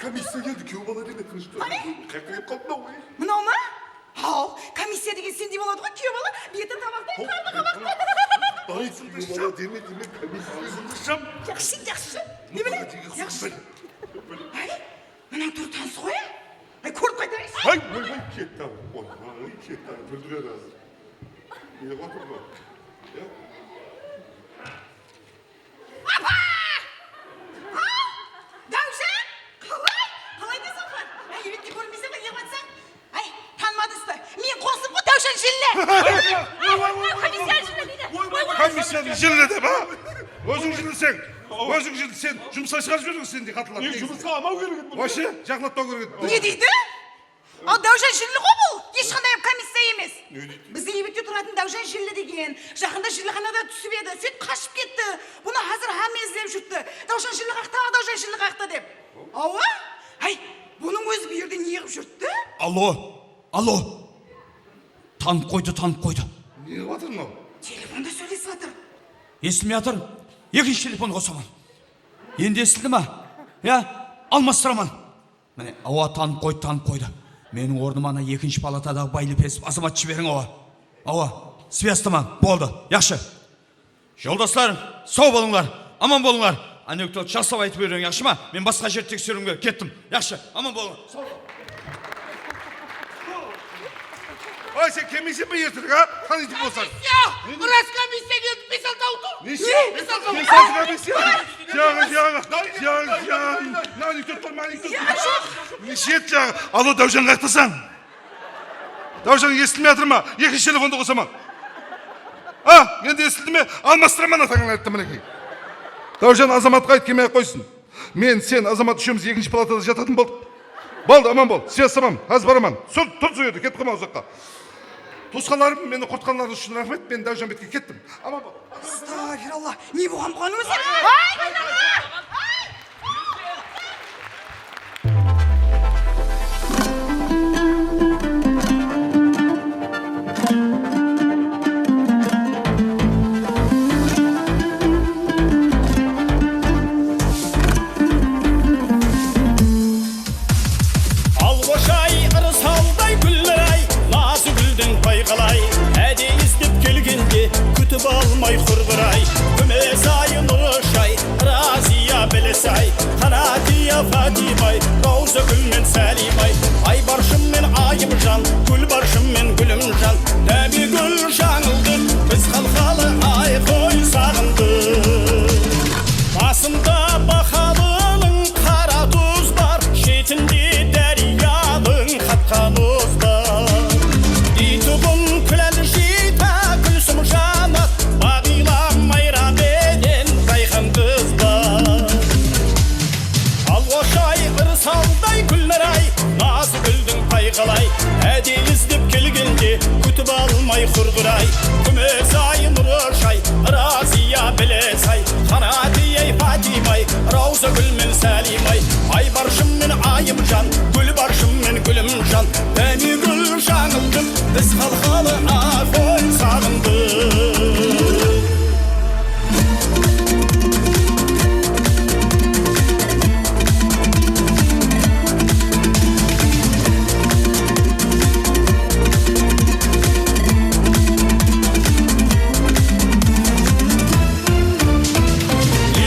Komissiya keldi, kúyew bala deme, tınısh tur. Qayaqqa ketip qaldı mınaw? Mınaw ma? Haw, komissiya degen sendey boladı ǵoy, kúyew bala, beti tabaqtay, qarnı qabaqtay. Ay, kúyew bala deme, deme, komissiya. Jaqsı, jaqsı. Neme? Jaqsı. Ay, mınaw túri tanıs ǵoy. Ay, kórip qaytarayınshı. Ay, oy, oy, ketti-aw. Oy, oy, ketti-aw, kúldirer házir. Ne qılıp atır mınaw? Ya? Apa! Haw, Dáwjan! Qalay? Qalay deseń, xan? Áy, ebettey kórinbeyseń be, ne qılıp atsań? Áy, tanımadıńız ba? Men qosım ǵoy, Dáwjan Jilli! Komissiya Jilli deydi. Oy, oy, oy, komissiya Jilli dep, ha? Óziń Jilliseń. Óziń Jilli, sen jumısqa shıǵarıp jiberdiń sendey qatınlardı. E, jumısqa almaw kerek edi. Вообще, jaqlatpaw kerek edi. Ne deydi? Al, Dáwjan Jilli ǵo bul, hesh qanday hám komissiya emes. Ne deydi? Bizde ebitte turatın Dáwjan Jilli degen, jaqında jillixanada túsip edi, sóytip qashıp ketti. Bunı házir hámme izlep júripti. Dáwjan Jilli qayaqta, Dáwjan Jilli qayaqta dep. Awa? Háy, bunıń ózi bu jerde ne qılıp júripti? Allo, allo. Tanıp qoydı, tanıp qoydı. Ne qılıp atır mınaw? Telefonda sóylesip atır. Esitilmey atır. Ekinshi telefon qosaman. Endi esitildi ma? Ya, almastıraman. Mine, awa, tanıp qoydı, tanıp qoydı. Meniń ornıma ana ekinshi palatadaǵı Baylepesov Azamat jiberiń, awa. Awa, svязь tamam, boldı, yaqshı. Joldaslar, saw bolıńlar, aman bolıńlar. Anekdot jaslap aytıp bermeń, yaqshı ma? Men basqa jer tekseriwge kettim. Yaqshı, aman bolıń. Saw bolıń. Ay, sen kelmeysen be ertirek, a? Tanıytuǵın bolsań. Komissiya! Ras komissiya keldi, bes-altı tur. Neshe? Bes-altı tur. Bes-altı komissiya. Jańa, jańa, jańa, jańa. Mına anekdotlar, mına anekdot. Neshe edi jańa? Alo, Dáwjan, qayaqtasań? Dáwjan, esitilmey atır ma? Ekinshi telefondı qosaman. A, endi esitildi me? Almastıraman atańnan ayttım, minekey. Dáwjan, Azamatqa ayt, kelmey-aq qoysın. Men, sen, Azamat úshewimiz ekinshi palatada jatatın boldıq. Boldı, aman bol. Svязь tamam, házir baraman. Sur, tur sol jerde, ketip qalma uzaqqa. Tuwısqanlarım, meni qurtqanlarıńız ushın raxmet, men Dáwjanbetke kettim. Aman bol. Astagfirullah, ne bolǵan buǵan ózi? Ay, qaydaǵı? Alwashay, ırsalday gúller-ay, Nazıgúldiń payqalay, ádeyi izlep kelgende, kútip almay qurǵır-ay. Kúmes-ay, Nurashay, Raziya, Bilesay, Qanatiya, Fatimay, Rawzagúl men Sáliymay, Aybarshım men Ayımjan, Gúlbarshım men Gúlimjan, Dámegúl jańıldı, biz qalqalı ay qoy saǵındı. Basında Bahalınıń qara tuz bar, shetinde dáryadıń qatqan uız bar. Deytuǵın Kúlálshiyta, Gúlsum, Janat, Baǵıyla, Mayra menen Rayxan qız bar. Alwashay, ırsalday gúller-ay, Nazıgúldiń payqalay, ádeyi izlep kelgende, kútip almay qurǵır-ay. Kúmes-ay, Nurashay, Raziya, Bilesay, Qanatiyay, Fatimay, Rawzagúl men Sáliymay, Aybarshım men Ayımjan, Gúlbarshım men Gúlimjan, Dámegúl jańıldı, biz qalqalı ay qoy saǵındı.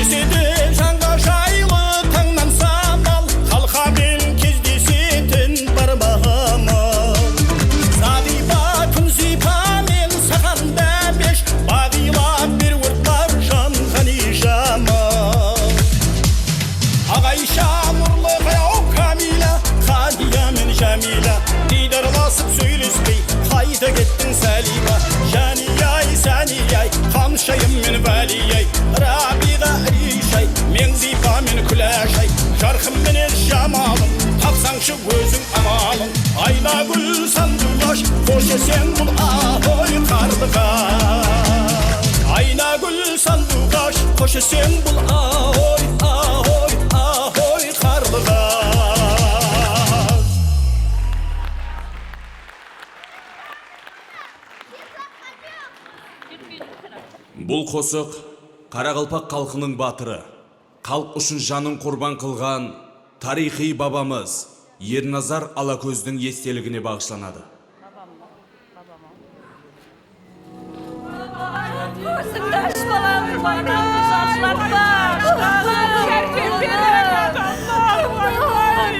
Esede janǵa jaylı tańnan sanal, Qalqa men gezdesetin barmaǵıma. Zadiba, Kúnziypa men Saxan Dámesh, Baǵıyla, Merwert, Marjan, Ǵaniyjamal. Aǵaysha, Nurlı, Qayaw, Kamila, Qadiya men Jamila, diydarlasıp sóylespey, qayda kettiń, Sáliyma? Jániyay, Sániyay, Qanshayım men Váliyay, Rabiǵa, Rishay, Meńziypa men Kúlashay, jarqın menen jamalın, tapsańshı óziń amalın. Aynagúl, Sanduǵash, xosh eseń bul, ahoy, qarlıǵash. Aynagúl, Sanduǵash, xosh eseń bul, ahoy, ahoy, ahoy, qarlıǵash. Bul qosıq qaraqalpaq xalqınıń batırı, xalıq ushın janın qurban qılǵan tariyxıy babamız Ernazar Alakózdiń esteligine baǵıshlanadı. Kózińdi ash, balam, baynaqtı jaqsılatpa. Kim bar? Kim bar?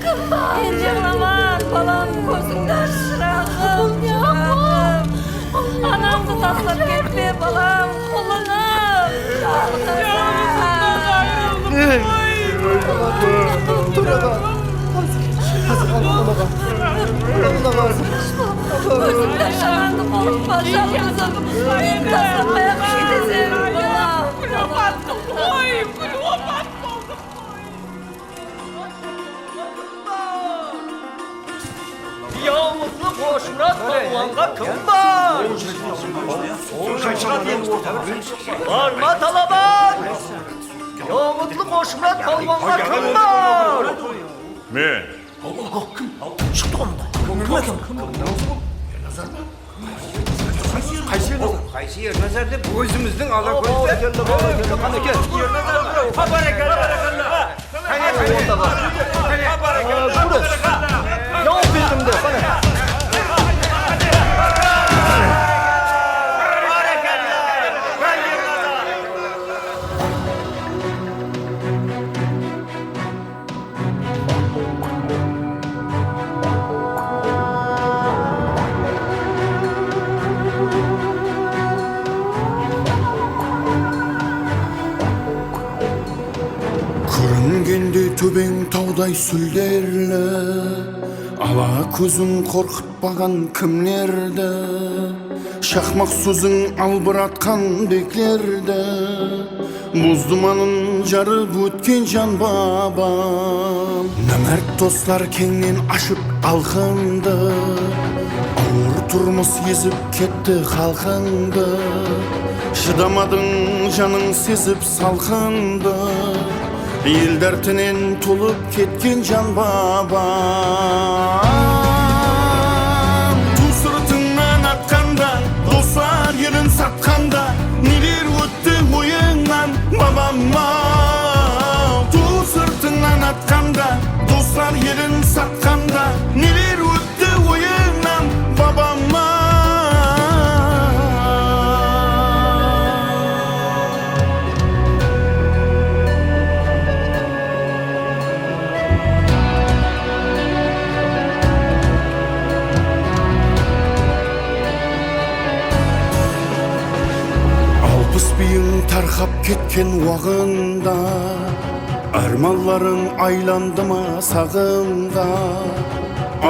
Kim bar? Erjaman, balam, kózińdi ash, shıraǵım, shıraǵım. Anańdı taslap ketpe, balam, qulınıp. Yalnızımnan ayırılıp qoy. Tur, aǵa. Házir, házir, aǵa, aǵa. Aǵa, aǵa. Kózińdi ash, anańdı qulınıp, jaqsızım. Meni taslap qayaqqa keteseń, balam? Gúl opat qıldı qoy, gúl opat qıldı qoy. Yawmutlı Qoshmurat palwanǵa kim bar? Bar ma talaban? Yawmutlı Qoshmurat palwanǵa kim bar? Men. Kim? Shıqtı ǵoy mında. Kim eken? Kim? Qaysı Ernazar? Qaysı Ernazar dep ózimizdiń Alakózdi. Barakallah, barakallah. Qáne, qáne. Qáne, qáne. Ortaǵa. Qáne. Barakallah. Aa, Jures. Barakallah. Yaw, Súlderli ala kóziń qorqıtpaǵan kimlerdi? Shaqmaq sóziń albıratqan beklerdi. Buz dumanın jarıp ótken jan babam. Námárt doslar keńnen ashıp alqındı. Awır turmıs ezip ketti xalqıńdı. Shıdamadıń, janıń sezip salqındı. El dártinen tolıp ketken jan babam. Tuw sırtıńnan atqanda, doslar elin satqanda, neler ótti oyıńnan, babam-aw? Tuw sırtıńnan atqanda, doslar elin satqanda, neler ótti oyıńnan, babam-aw? Alpıs biyiń tarqap ketken waǵında, ármanlarıń aylandı ma saǵımda?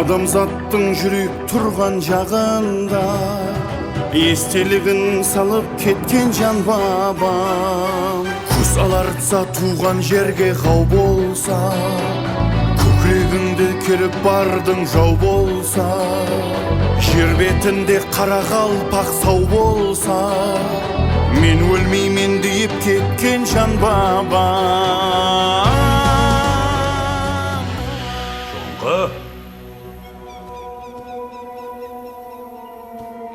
Adamzattıń júrip turǵan jaǵında, esteligin salıp ketken jan babam. Kóz alartsa tuwǵan jerge ǵaw bolsa, kókiregińdi kerip bardıń jaw bolsa, jer betinde qaraqalpaq saw bolsa, men ólmeymen deyip ketken jan babam. Shońqı.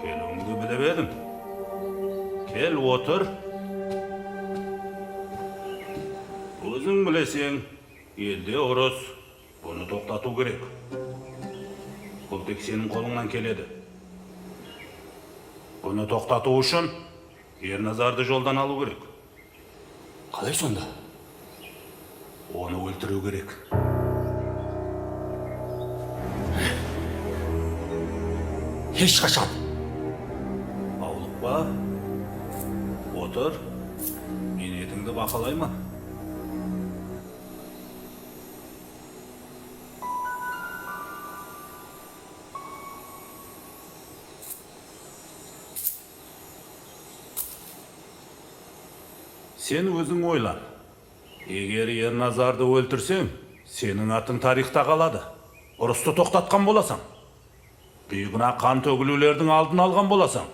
Keliwińdi bilip edim. Kel, otır. Óziń bileseń, elde urıs. Bunı toqtatıw kerek. Bul tek seniń qolıńnan keledi. Bunı toqtatıw ushın Ernazardı joldan alıw kerek. Qalay sonda? Onı óltiriw kerek. Hesh qashan. Hawlıqpa. Otır. Men etińdi baqalayman. Sen óziń oylan. Eger Ernazardı óltirseń, seniń atıń tariyxta qaladı. Urıstı toqtatqan bolasań. Biygúna qan tógiliwlerdiń aldın alǵan bolasań.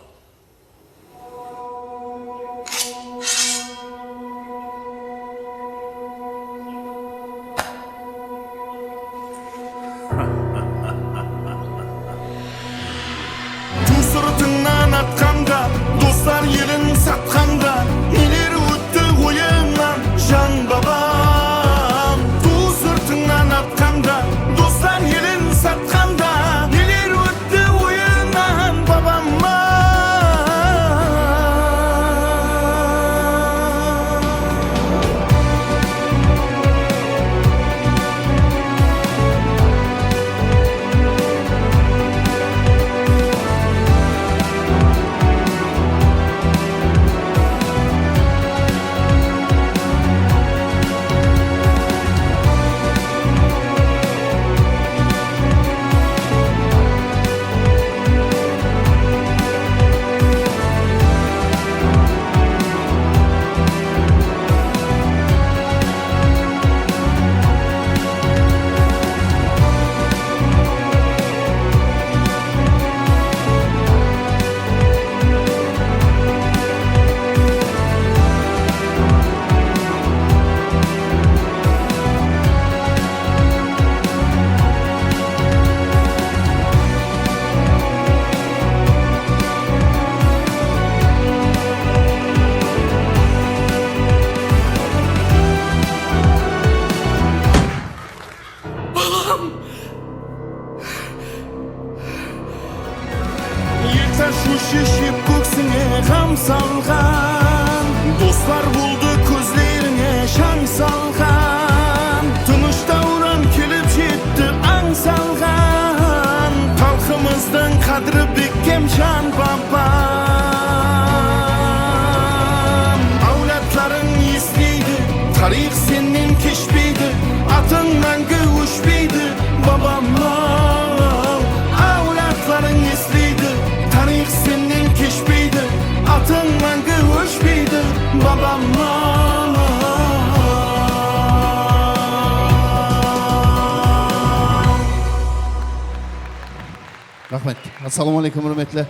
Tuw sırtıńnan atqanda, doslar elin satqanda, neler ótti oyıńnan, jan babam? Tuw sırtıńnan atqanda, doslar elin satqanda, neler ótti oyıńnan, babam-aw? Balam! Ertash ósheship kóksińe ǵam salǵan, doslar boldı kózlerińe shań salǵan, tınısh dáwran kelip jetti ań salǵan, xalqımızdıń qádirí bekkem jan babam. Áwladlarıń esleydi, tariyx sennen keshpeydi, atıń máńgi ósh Babam malı. Raxmet. Assalawma áleykum, húrmetli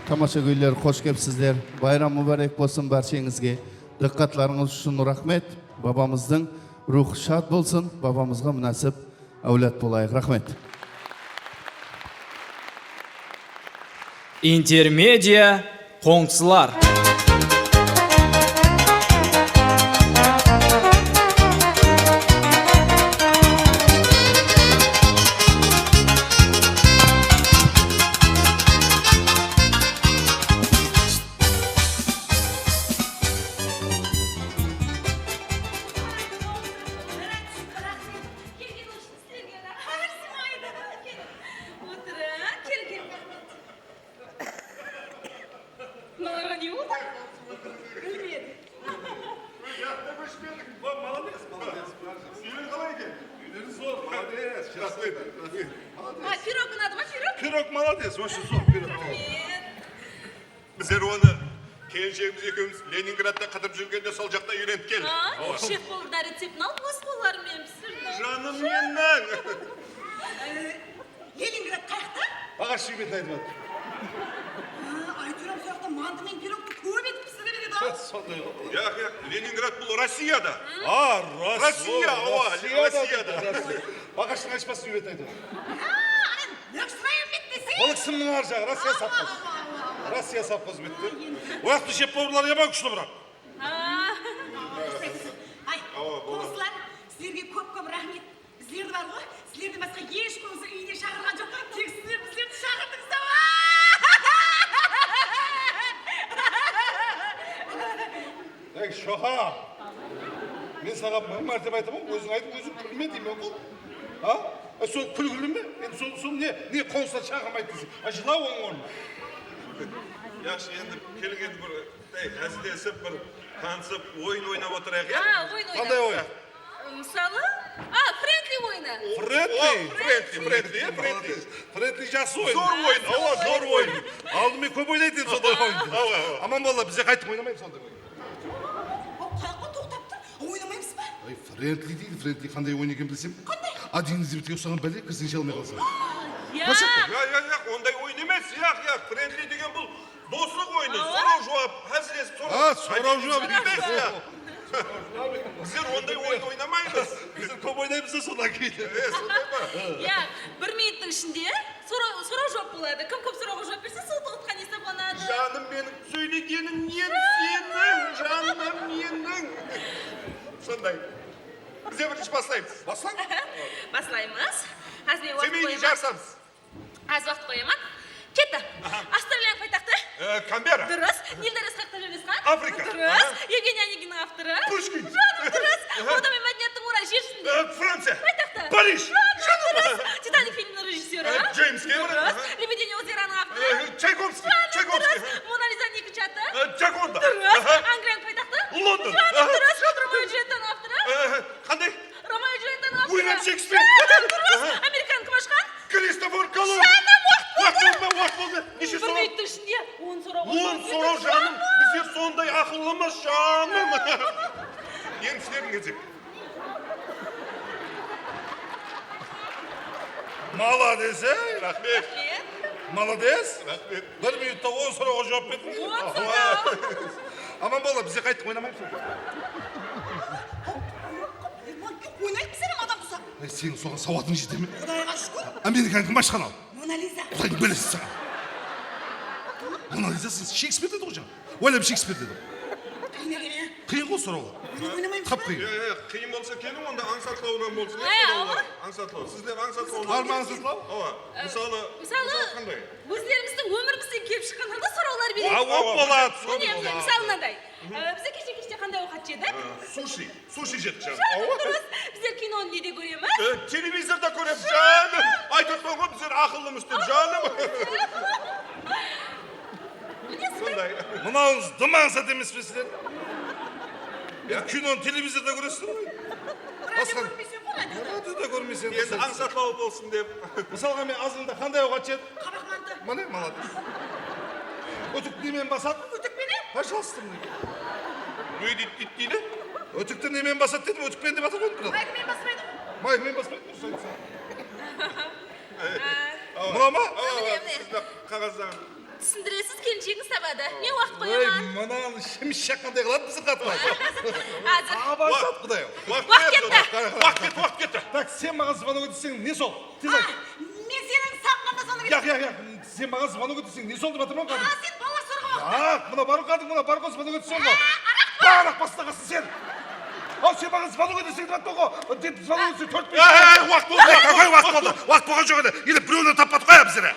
tamashagóyler, xosh kelipsizler. Bayram múbárek bolsın bársheńizge. Dıqqatlarıńız ushın raxmet. Babamızdıń ruwxı shad bolsın. Babamızǵa múnásip áwlad bolayıq. Raxmet. Intermedia, qońsılar. Kelgen ushın sizlerge raxmet. Arzimaydı. Kel. Otırıń. Kel, kel. Mınalarǵa ne boldı? Bilmedim. Jaqta kóship keldik. Ol, молодец, молодец. Úyleri qalay eken? Úyleri zor, молодец. Raxmet, raxmet. Молодец. A, pirog unadı ma, pirog? Pirog молодец, вообще zor pirog. Raxmet. Bizler onı, kelinshegimiz ekewimiz Leningradta qıdırıp júrgende sol jaqta úyrenip keldik. A, shef boldı da, receptin alıp, óz qollarım menen pisirdim. Janım meniń! Leningrad qayaqta? Baǵash jigmetin aytıp atır. A, Ayturam, sol jaqta mantı menen pirogtı kóp etip pisire beredi-aw. Sonday ǵoy. Yaq, yaq, Leningrad bul Rossiyada. A, Rossiya, awa, Rossiyada. Baǵashtıń aytpasın úyretip aytıp atır. A, Nırıksıray úyretpese? Bul kisiniń ar jaǵı, Rossiya sovxoz. Awa, awa, awa. Rossiya sovxoz bitti. Oyaqtı jep bawırlar yaman kúshli, biraq. Ay, qońsılar, sizlerge kóp-kóp raxmet. Bizlerdi bar ǵoy, sizlerden basqa hesh qońsı úyine shaqırǵan joq. Tek sizler bizlerdi shaqırdıńız-aw. Ey, shoqa! Men saǵan mıń mártebe aytaman, óziń aytıp, óziń kúlme deymen ǵoy. A? E, sol kúlgili me? Endi sol, sol ne, ne qońsılar shaqırmaydı deseń? A, jıla onıń ornına. Yaqshı, endi keliń, endi bir, ey, házillesip, bir tanısıp, oyın oynap otırayıq, ya? A, oyın oynap. Qanday oyın? Mısalı? A, frendli oyını. Frendli? O, frendli, frendli, ya, frendli. Frendli jaqsı oyın. Zor oyın, awa, zor oyın. Aldın men kóp oynaydın edim sonday oyındı. Awa, awa. Aman balalar, bizler qaytıp oynamaymız sonday oyın. Ol qayaqqa toqtap tur, oynamaymız ba? Ay, frendli deydi, frendli qanday oyın eken bilsem. Qanday? Adińizdi bitirge usaǵan bále, kirseń ishe almay qalsań. Ya. Ya, ya, ya, onday oyın emes, yaq, yaq, frendli degen bul doslıq oyını, soraw-juwap, házillesip soraw. A, soraw-juwap emes, ya. Bizler onday oyın oynamaymız. Bizler kóp oynaymız da, sonnan keyin. E, sonday ma? Ya, bir minuttıń ishinde soraw, soraw-juwap boladı. Kim kóp sorawǵa juwap berse, sol utqan esaplanadı. Janım meniń, sóylegenińnen seniń, janım meniń. Sonday. Bizler birinshi baslaymız. Baslań. Baslaymız. Házir waqıt qoyaman. Semeyniy jarısamız. Házir waqıt qoyaman. Ketti. Aha. Avstraliyanıń paytaxtı? E, Kanbera. Durıs. Nil dáresi qayaqta joylасqan? Afrika. Durıs. Aha. Evgeniy Oneginnıń avtorı? Pushkin. Janım, durıs. Aha. Odam men mádeniyattıń orayı jer ústinde. E, Franciya. Paytaxtı? Parij. Janım, durıs. Titanik filminiń rejissyorı? E, Djeyms Kemeron. Durıs. Aha. Lebedeniy ozeranıń avtorı? E, Tchaykovskiy. Janım, durıs. Tchaykovskiy. Mona Lizanıń eki qatı? E, Djokonda. Durıs. Aha. Angliyanıń paytaxtı? London. Janım, durıs. Romeo Djulyettaniń avtorı? E, qanday? Romeo Djulyettaniń avtorı. Uilyam Shekspir. Janım, durıs. Aha. Amerikanıń kim ashqan? Kristofor Kolumb. Janım, waqıt boldı. Waqıt boldı, waqıt boldı. Neshe soraw? Bir minuttıń ishinde on soraw. On soraw, janım. Bizler sonday aqıllımız, janım. Endi sizlerdiń gezek. Молодец, ey! Raxmet. Молодец. Raxmet. Bir minutta on sorawǵa juwap berdiń. On soraw. Aman bala, bizler qayttıq, oynamaymız ba? Oynayıq biz, adam qusap. Ey, seniń soǵan sawatıń jete me? Qudayǵa shúkir. Amerikan kim ashqan al? Mona Liza. Qudaydıń bálesi saǵan. Mona Liza, sen Shekspir dedi ǵoy jańa. William Shekspir dedi. Qıyın eken, e? Qıyın ǵoy sorawlar. Oynamaymız ba? Tap qıyın. Ya, ya, qıyın bolsa keliń, onda ańsatlawınan bolsın, ya, sorawlar. Ańsatlaw. Sizler ańsatlawınan. Bar ma ańsatlaw? Awa. Mısalı, mısalı qanday? Ózlerimizdiń ómirimizden kelip shıqqanlardan sorawlar bereyik. Awa, boladı. Mine, mısalı mınaday. Ee, bizler keshe keshte qanday awqat jedik? Ee, sushi. Sushi jedik, janım. Janım, durıs. Bizler kinonı nede kóremiz? Ee, televizorda kóremiz, janım. Aytıp atırman ǵoy, bizler aqıllımız dep, janım. Bilesiz be? Sonday. Mınawıńız dım ańsat emes pe sizler? Endi kinonı televizorda kóresizler ǵoy. Basqa. Radioda kórmeyseń ǵoy, radioda. Radioda kórmeyseń. Endi ańsatlaw bolsın dep. Mısalǵa, men azanda qanday awqat jedim? Qabaq mantı. Mine, молодец. Útik nenen basadı? Útik penen? Пожалуйста, mine. Ne deydi, deydi, deydi? Ótikti nemen basadı dedim, ótikpen dep atır ǵoy. Maykmen baspaydı ǵoy. Maykmen baspaydı, durıs aytsań. Mınaw ma? Awa, awa, siz mına qaǵazdan. Túsindiresiz, kelinshegimiz tabadı. Ne waqıt qoyaman? Oy, mınaw shemis shaqqanday qıladı biziń qatılar. Házir. Awa, basat, qudayım. Waqıt ketti. Waqıt ketti, waqıt ketti. Tak, sen maǵan zvonok etseń, ne sol? Tez ayt. Men seniń saǵınǵanda zvonok ettim. Yaq, yaq, yaq. Sen maǵan zvonok etseń, ne sol dep atırman, qádim. A, sen balalar sorǵan waqıtta. Yaq, mına bar, qádim, mına bar, qos, zvonok etseń ǵoy. Araq basına qastı sen. Aw, sen maǵan zvonok etseń dep atırman ǵoy. Dep zvonok etseń, tórt bes. Ey, ey, waqıt boldı. Qaqay waqıt boldı? Waqıt bolǵan joq edi. Ele birewinen tappadıq ǵoy bizler.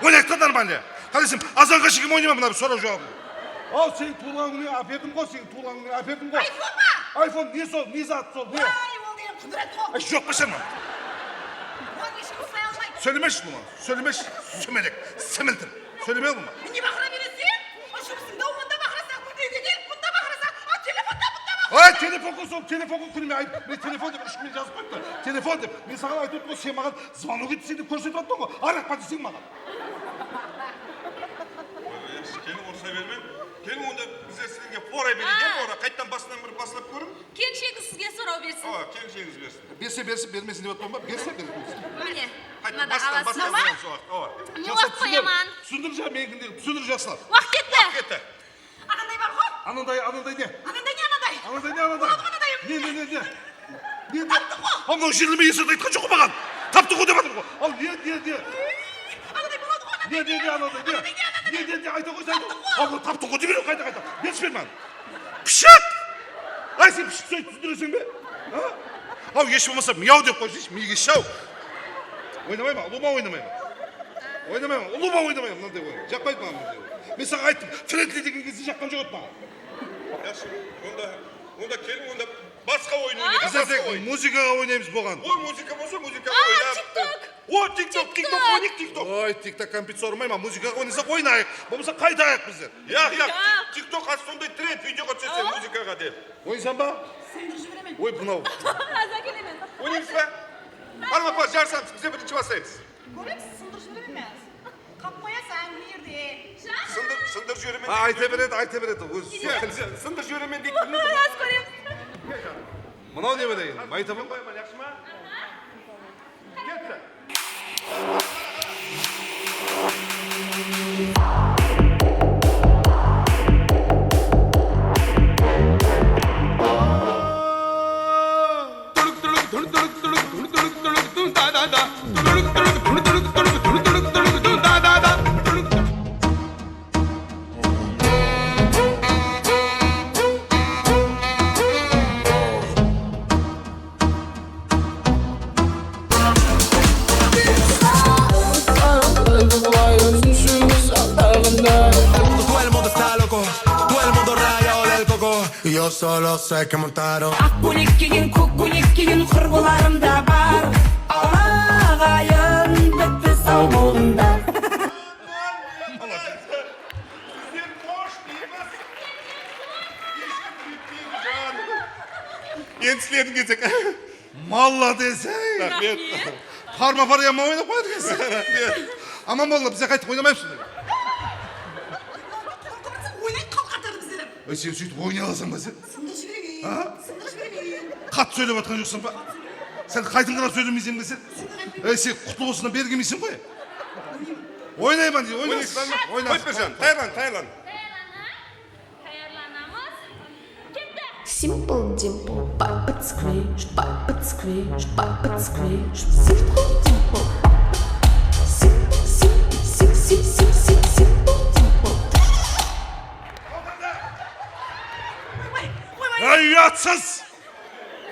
Oynayıq ta normalno. Qáleseń, azanǵa shekem oynayman mına bir soraw juwabın. Aw, seniń tuwılǵan kúnińe áperdim ǵoy, seniń tuwılǵan kúnińe áperdim ǵoy. Ayfon ba? Ayfon ne sol, ne zat sol, ne? Ay, ol degen qúdiret ǵoy. Ay, joq pa sen maǵan? Oǵan eshkim uslay almaydı. Sóylemeshi buǵan. Sóylemeshi, súmelek, similtir. Sóyleme buǵan. Ne baqıra bereseń? Ashıwsıń da onda baqırasań, úyge kelip bunda baqırasań, a telefonda bunda baqırasań. Ay, telefonǵa sol, telefonǵa kúnime ayt. Men telefon dep úsh kúnmen jazıp qoyıptı. Telefon dep. Men saǵan aytıp otırman, sen maǵan zvonok etseń dep kórsetip atırman ǵoy. Araq pa deseń maǵan. Keliń, urısa berme. Keliń, onda bizler sizlerge fora bereyik, fora. Qayttan basınan bir baslap kóriń. Kelinshegimiz sizge soraw bersin. Awa, kelinshegimiz bersin. Berse bersin, bermesin dep atırman ba? Berse bermesin. Mine, mınadan alasız. Qayttan bastan, bastan, sol waqıt, awa. Ne waqıt qoyaman? Túsindir ja, menikin de túsindir, jaslar. Waqıt ketti. Waqıt ketti. Ananday bar ǵoy. Ananday, ananday ne? Ananday ne, ananday? Ananday ne, ananday? Boladı ǵoy anandayım. Ne, ne, ne, ne? Ne, ne? Taptıq ǵoy. Aw, mınaw jerleme eserde aytqan joq pa maǵan? Taptıq ǵoy dep atır ǵoy. Al, ne, ne, ne? Ananday boladı ǵoy, ananday. Ne, ne, ne, ananday ne? Ananday ne, ananday? Ne, ne, ne, ayta ǵoy, ayta ǵoy. Aw, taptıq ǵoy dep ber, qayta, qayta. Berip jiber maǵan. Pıshıq! Ay, sen pıshıq sóytip túsindireseń be? Ha? Aw, hesh bolmasa miyaw dep qoysayshı, miygesh-aw. Oynamayman, ulıwma oynamayman. Oynamayman, ulıwma oynamayman mınanday oyın. Jaqpaydı maǵan mınanday oyın. Men saǵan ayttım, Frentli degen gezde jaqqan joq edi maǵan. Yaqshı, onda, onda keliń, onda basqa oyın oynayıq. Biz tek muzıkaǵa oynaymız buǵan. Ol muzıka bolsa, muzıkaǵa oynap. TikTok. O, TikTok, TikTok, oynayıq, TikTok. Oy, TikTok kompyuter sormayman, muzıkaǵa oynasaq oynayıq. Bolmasa qaytayıq bizler. Yaq, yaq, TikTok házir sonday trend, videoǵa túseseń, muzıkaǵa dep. Oynasań ba? Sındırıp jiberemen. Oy, mınaw. Házir ákelemen. Oynaymız ba? Bar ma, bar, jarısamız, bizler birinshi baslaymız. Kóremiz, sındırıp jiberemen men. Qap qoyasań bu jerde. Sındır, sındır jiberemen. Ha, ayta beredi, ayta beredi. Ózi. Sındır jiberemen deydi. Házir kóremiz. Mınaw ne balaǵı? Maytap qoyaman, yaqshı ma? Ketti. Todo el mundo está loco, todo el mundo rayado del coco. Yo solo sé que montaron. Aq kóylek kiygen, kók kóylek kiygen qurbalarım da bar. Aǵayın, Bitpes awılında. Endi sizlerdiń gezek. Molodec, ey! Raxmet. Parma-paryaman oynap qoyadı ekensiz. Raxmet. Aman boldı, bizler qaytıp oynamaymız. Oynaydı, xalıq atardı bizler. Ey, sen sóytip oynay alasań ba sen? Sındırıp jibereyin. Ha? Sındırıp jibereyin. Qattı sóylep atqan joqsań ba? Sen qaytıńqırap sóylemeyseń be sen? Ey, sen qutlı bolsınnan bergemeyseń ǵoy. Oynayman dey, oyna. Oyna. Qoyıp ber, janım, tayarlan, tayarlan. Tayarlanamız. Ketti. Simple dimple, puppet scratch, puppet scratch, puppet scratch. Simple dimple. Sim, sim, sim, sim, sim, sim, simple dimple. Ay, uyatsız!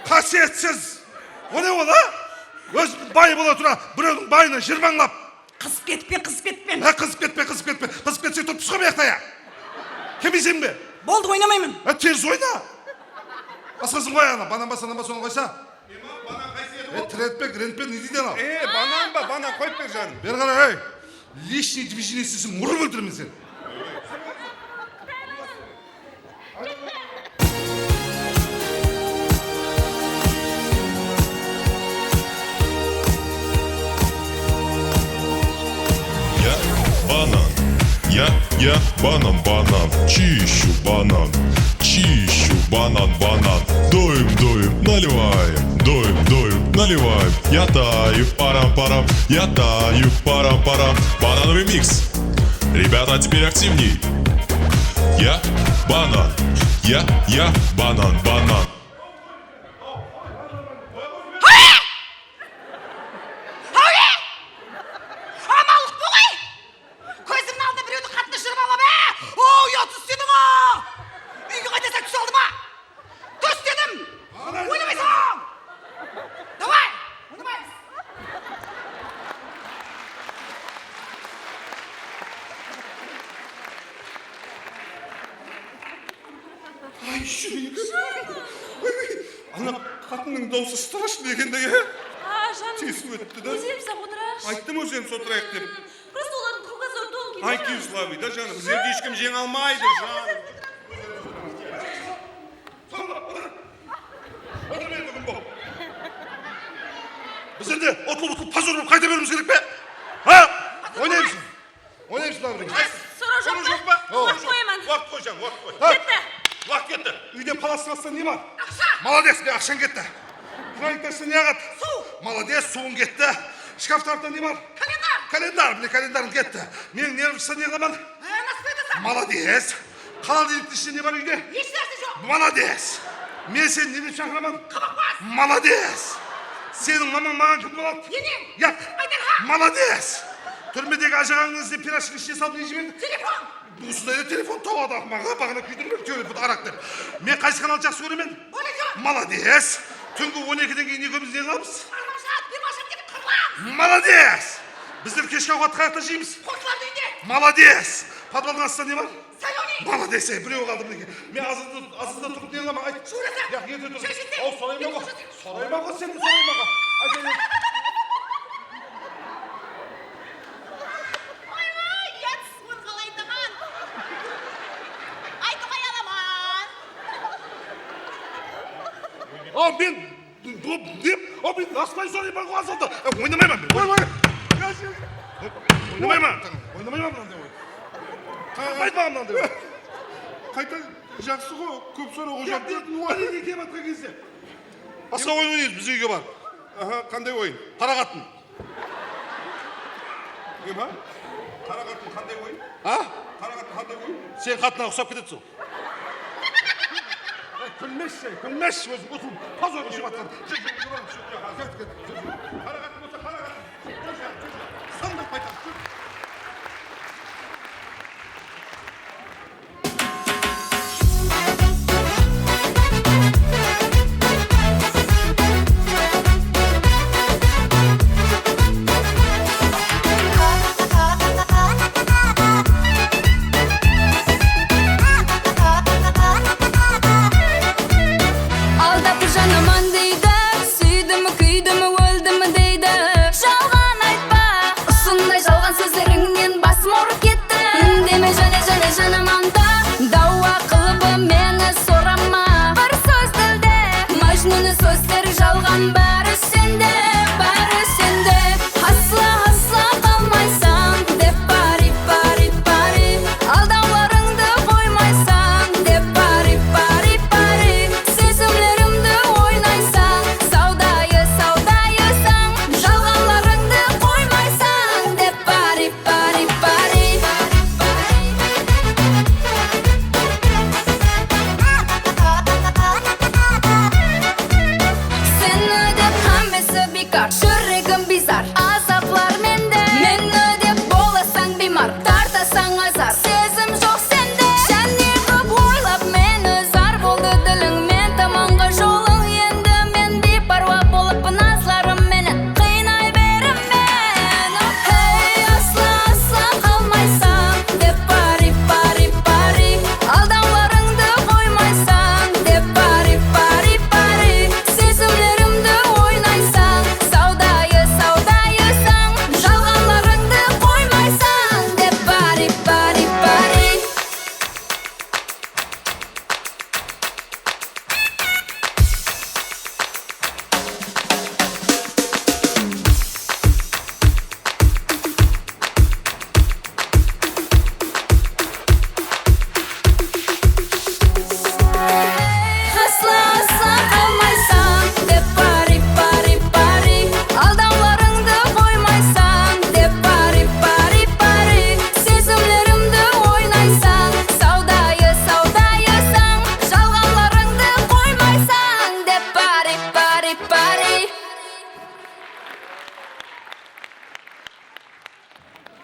Qásiyetsiz! O ne ol, a? Óz bayı bola tura, birewdiń bayına jırmańlap. Qızıp ketip pe, qızıp ketip pe? Há, qızıp ketpe, qızıp ketpe. Qızıp ketseń turıp shıǵa mıyaqta, ya. Kelmeyseń be? Boldı, oynamayman. Há, teris oyna. Basqasın qoy, ana, banan ba, sanan ba, sonı qoysa. Banan qaysı edi? E, trendpe, grendpe, ne deydi anaw? E, banan ba, banan qoyıp ber, janım. Beri qara, ey. Лишний движение isteseń, urıp óltiremen seni. Я банан, я, я банан, банан, чищу банан, Пищу, банан, банан, дуем, дуем, наливаем, дуем, дуем, наливаем. Я таю, парам-парам, я таю, парам-парам. Банановый микс. Ребята, а теперь активней. Я банан, я, я банан, банан. Háwle! Amanlıq boǵay! Kózimniń aldında birewdiń qatınınan jırıp alaman, á! O, uyat istedim-aw! Úyge qaytasań tús aldıma. Tús dedim! Oynamaysań! Davay! Oynamaymız! Ay, júregim. Ana qatınnıń dawısı страшный eken de, ya. A, janım. Tesip ótti da. Ózerimiz-aq otırayıqshı. Ayttım ózerimiz otırayıq dep. Просто olardıń krugozoru tolıq. Ay, kiyim слабый da, janım. Bizlerdi hesh kim jeńe almaydı, janım. Bizler de utılıp-utılıp pozor bolıp qayta beriwimiz kerek pe? Ha? Oynaymız. Oynaymız, Lavriniy. Soraw joq pa? Waqıt qoyaman. Waqıt qoy, jan, waqıt qoy. Ketti. Waqıt ketti. Úyde palastıń astında ne bar? Aqsha. Molodec, men aqshań ketti. Kranıń tashına ne aǵadı? Suw. Molodec, suwıń ketti. Shkaftıń artında ne bar? Kalendar. Kalendar, mine kalendarıń ketti. Meniń nervıńdı ne qılaman? Nasıl aytasań? Molodec. Xolodilniktiń ishinde ne bar úyde? Hesh nárse joq. Molodec. Men seni ne dep shaqıraman? Qabaqbas. Molodec. Seniń mamań maǵan kim boladı? Eneń. Yaq. Aydarxa. Molodec. Túrmedegi ajıraǵıńızdı pirashka ishine salıp ne jiberdin? Telefon. Usınday da telefon tawadı aqmaǵa, baǵana kúydirip telefon araq dep. Men qaysı kanalı jaqsı kóremen? Molodec. Túngi on ekiden keyin ekewimiz ne qılamız? Armanshaq, dimarshaq ketip qırılamız. Molodec. Bizler keshki awqattı qayaqta jeymz? Qosılardıń úyinde. Molodec. Podvaldıń astında ne bar? Molodec, ey, birew qaldı, minekey. Men azanda, azanda turıp ne qılaman, ayt. Juwırasań. Yaq, erte tur. Aw, sorayman ǵo. Sorayman ǵo, sen sorayman ǵo. Ayt, ayt, ayt. Oy, oy, uyat, onı qalay aytaman? Aytıwǵa uyalaman. Aw, men Dop, dep, a, men asıqpay sorayman ǵo azanda. E, oynamayman men. Oy, oy. Oynamayman. Oynamayman mınanday oyın. Aytpaǵın mınanday oyın. Qayta jaqsı ǵo, kóp sorawǵa juwap berdim. Mine, kelip atırǵan gezde. Basqa oyın oynaymız, biz úyge barıp. Aha, qanday oyın? Qara qatın. Ema? Qara qatın qanday oyın? A? Qara qatın qanday oyın? Sen qatınǵa uqsap ketedi sol. Ey, kúlmesh, ey, kúlmesh, óziń utılıp, pozor bolıp atırsań. Júr, júr, júr, júr, júr, ket, ket, júr, júr. Qara qatın bolsa, qara qatın. Júr, júr, júr. Sındırıp qaytamız, júr. Aldap janaman deydi, súydim, kúydim, óldim deydi.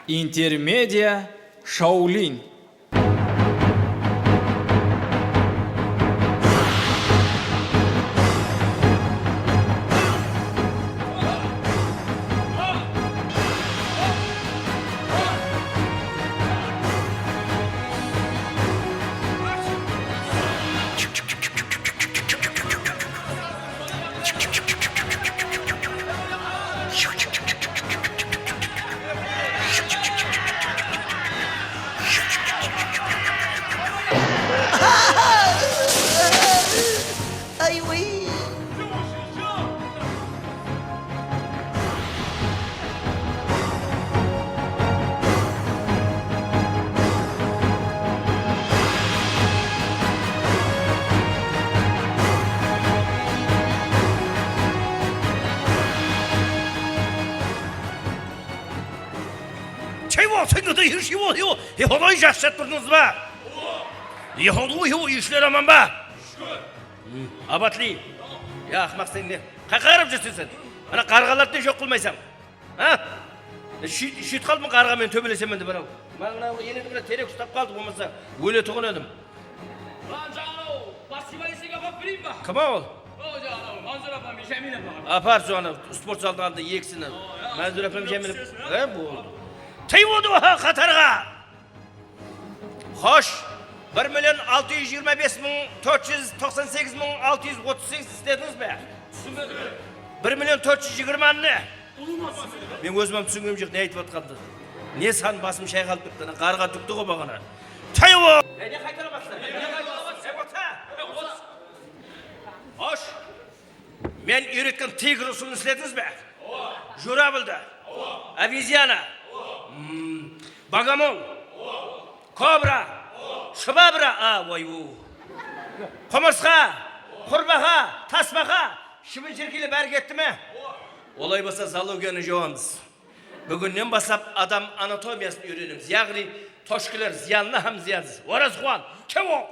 Intermedia Shaolin. Ay, uy. Чего? Sen de yürüyüşi ol, yo. E, Xuday, jaqsı jattıńız ba? E, Xuday, yo, ishler aman ba? Abatli. Ya, aqmaq sen ne? Qaqarıp júrseń sen? Ana qarǵalardı da joq qılmaysań. Ha? Shúyt, shúyt qaldım qarǵa menen tóbelesemen dep anaw. Mańlayıma eledi bir terek ustap qaldı, bolmasa óletuǵın edim. Lan, jaǵanaw, basıp ayısıńa apalıp bereyin ba? Kim ol? O, jaǵanaw, Manzura apam, Jámil apam. Apar, soǵan sport zaldıń aldında ekisini. Manzura apam, Jámil apam. He, boldı. Tey boldı, oha, qatarǵa! Xosh, bir million altı júz jigirma bes mıń tórt júz toqsan segiz mıń altı júz otız segiz isledińiz be? Túsinbedim. Bir million tórt júz jigirma ne? Men ózim hám túsingim joq, ne aytıp atqandı. Ne san basım shayqalıp turıptı, ana qarǵa dúkti ǵo baǵana. Taywo! Ey, ne qaytara bastı? Ne qaytara bastı? Ey, otsa! Xosh! Men úyretken tigr usılın isledińiz be? Jurabildi. Obeziyana. Mm, bogomol. Kobra. Shubabra. A, oy, u. Qumırsqa. Qurbaqa. Tasbaqa. Shibin-shirkeyler bári ketti me? Olay bolsa zoologiyanı jawamız. Búginnen baslap adam anatomiyasın úyrenemiz. Yaǵnıy toshkalar zıyanlı hám zıyansız. Orazquwan, kim ol?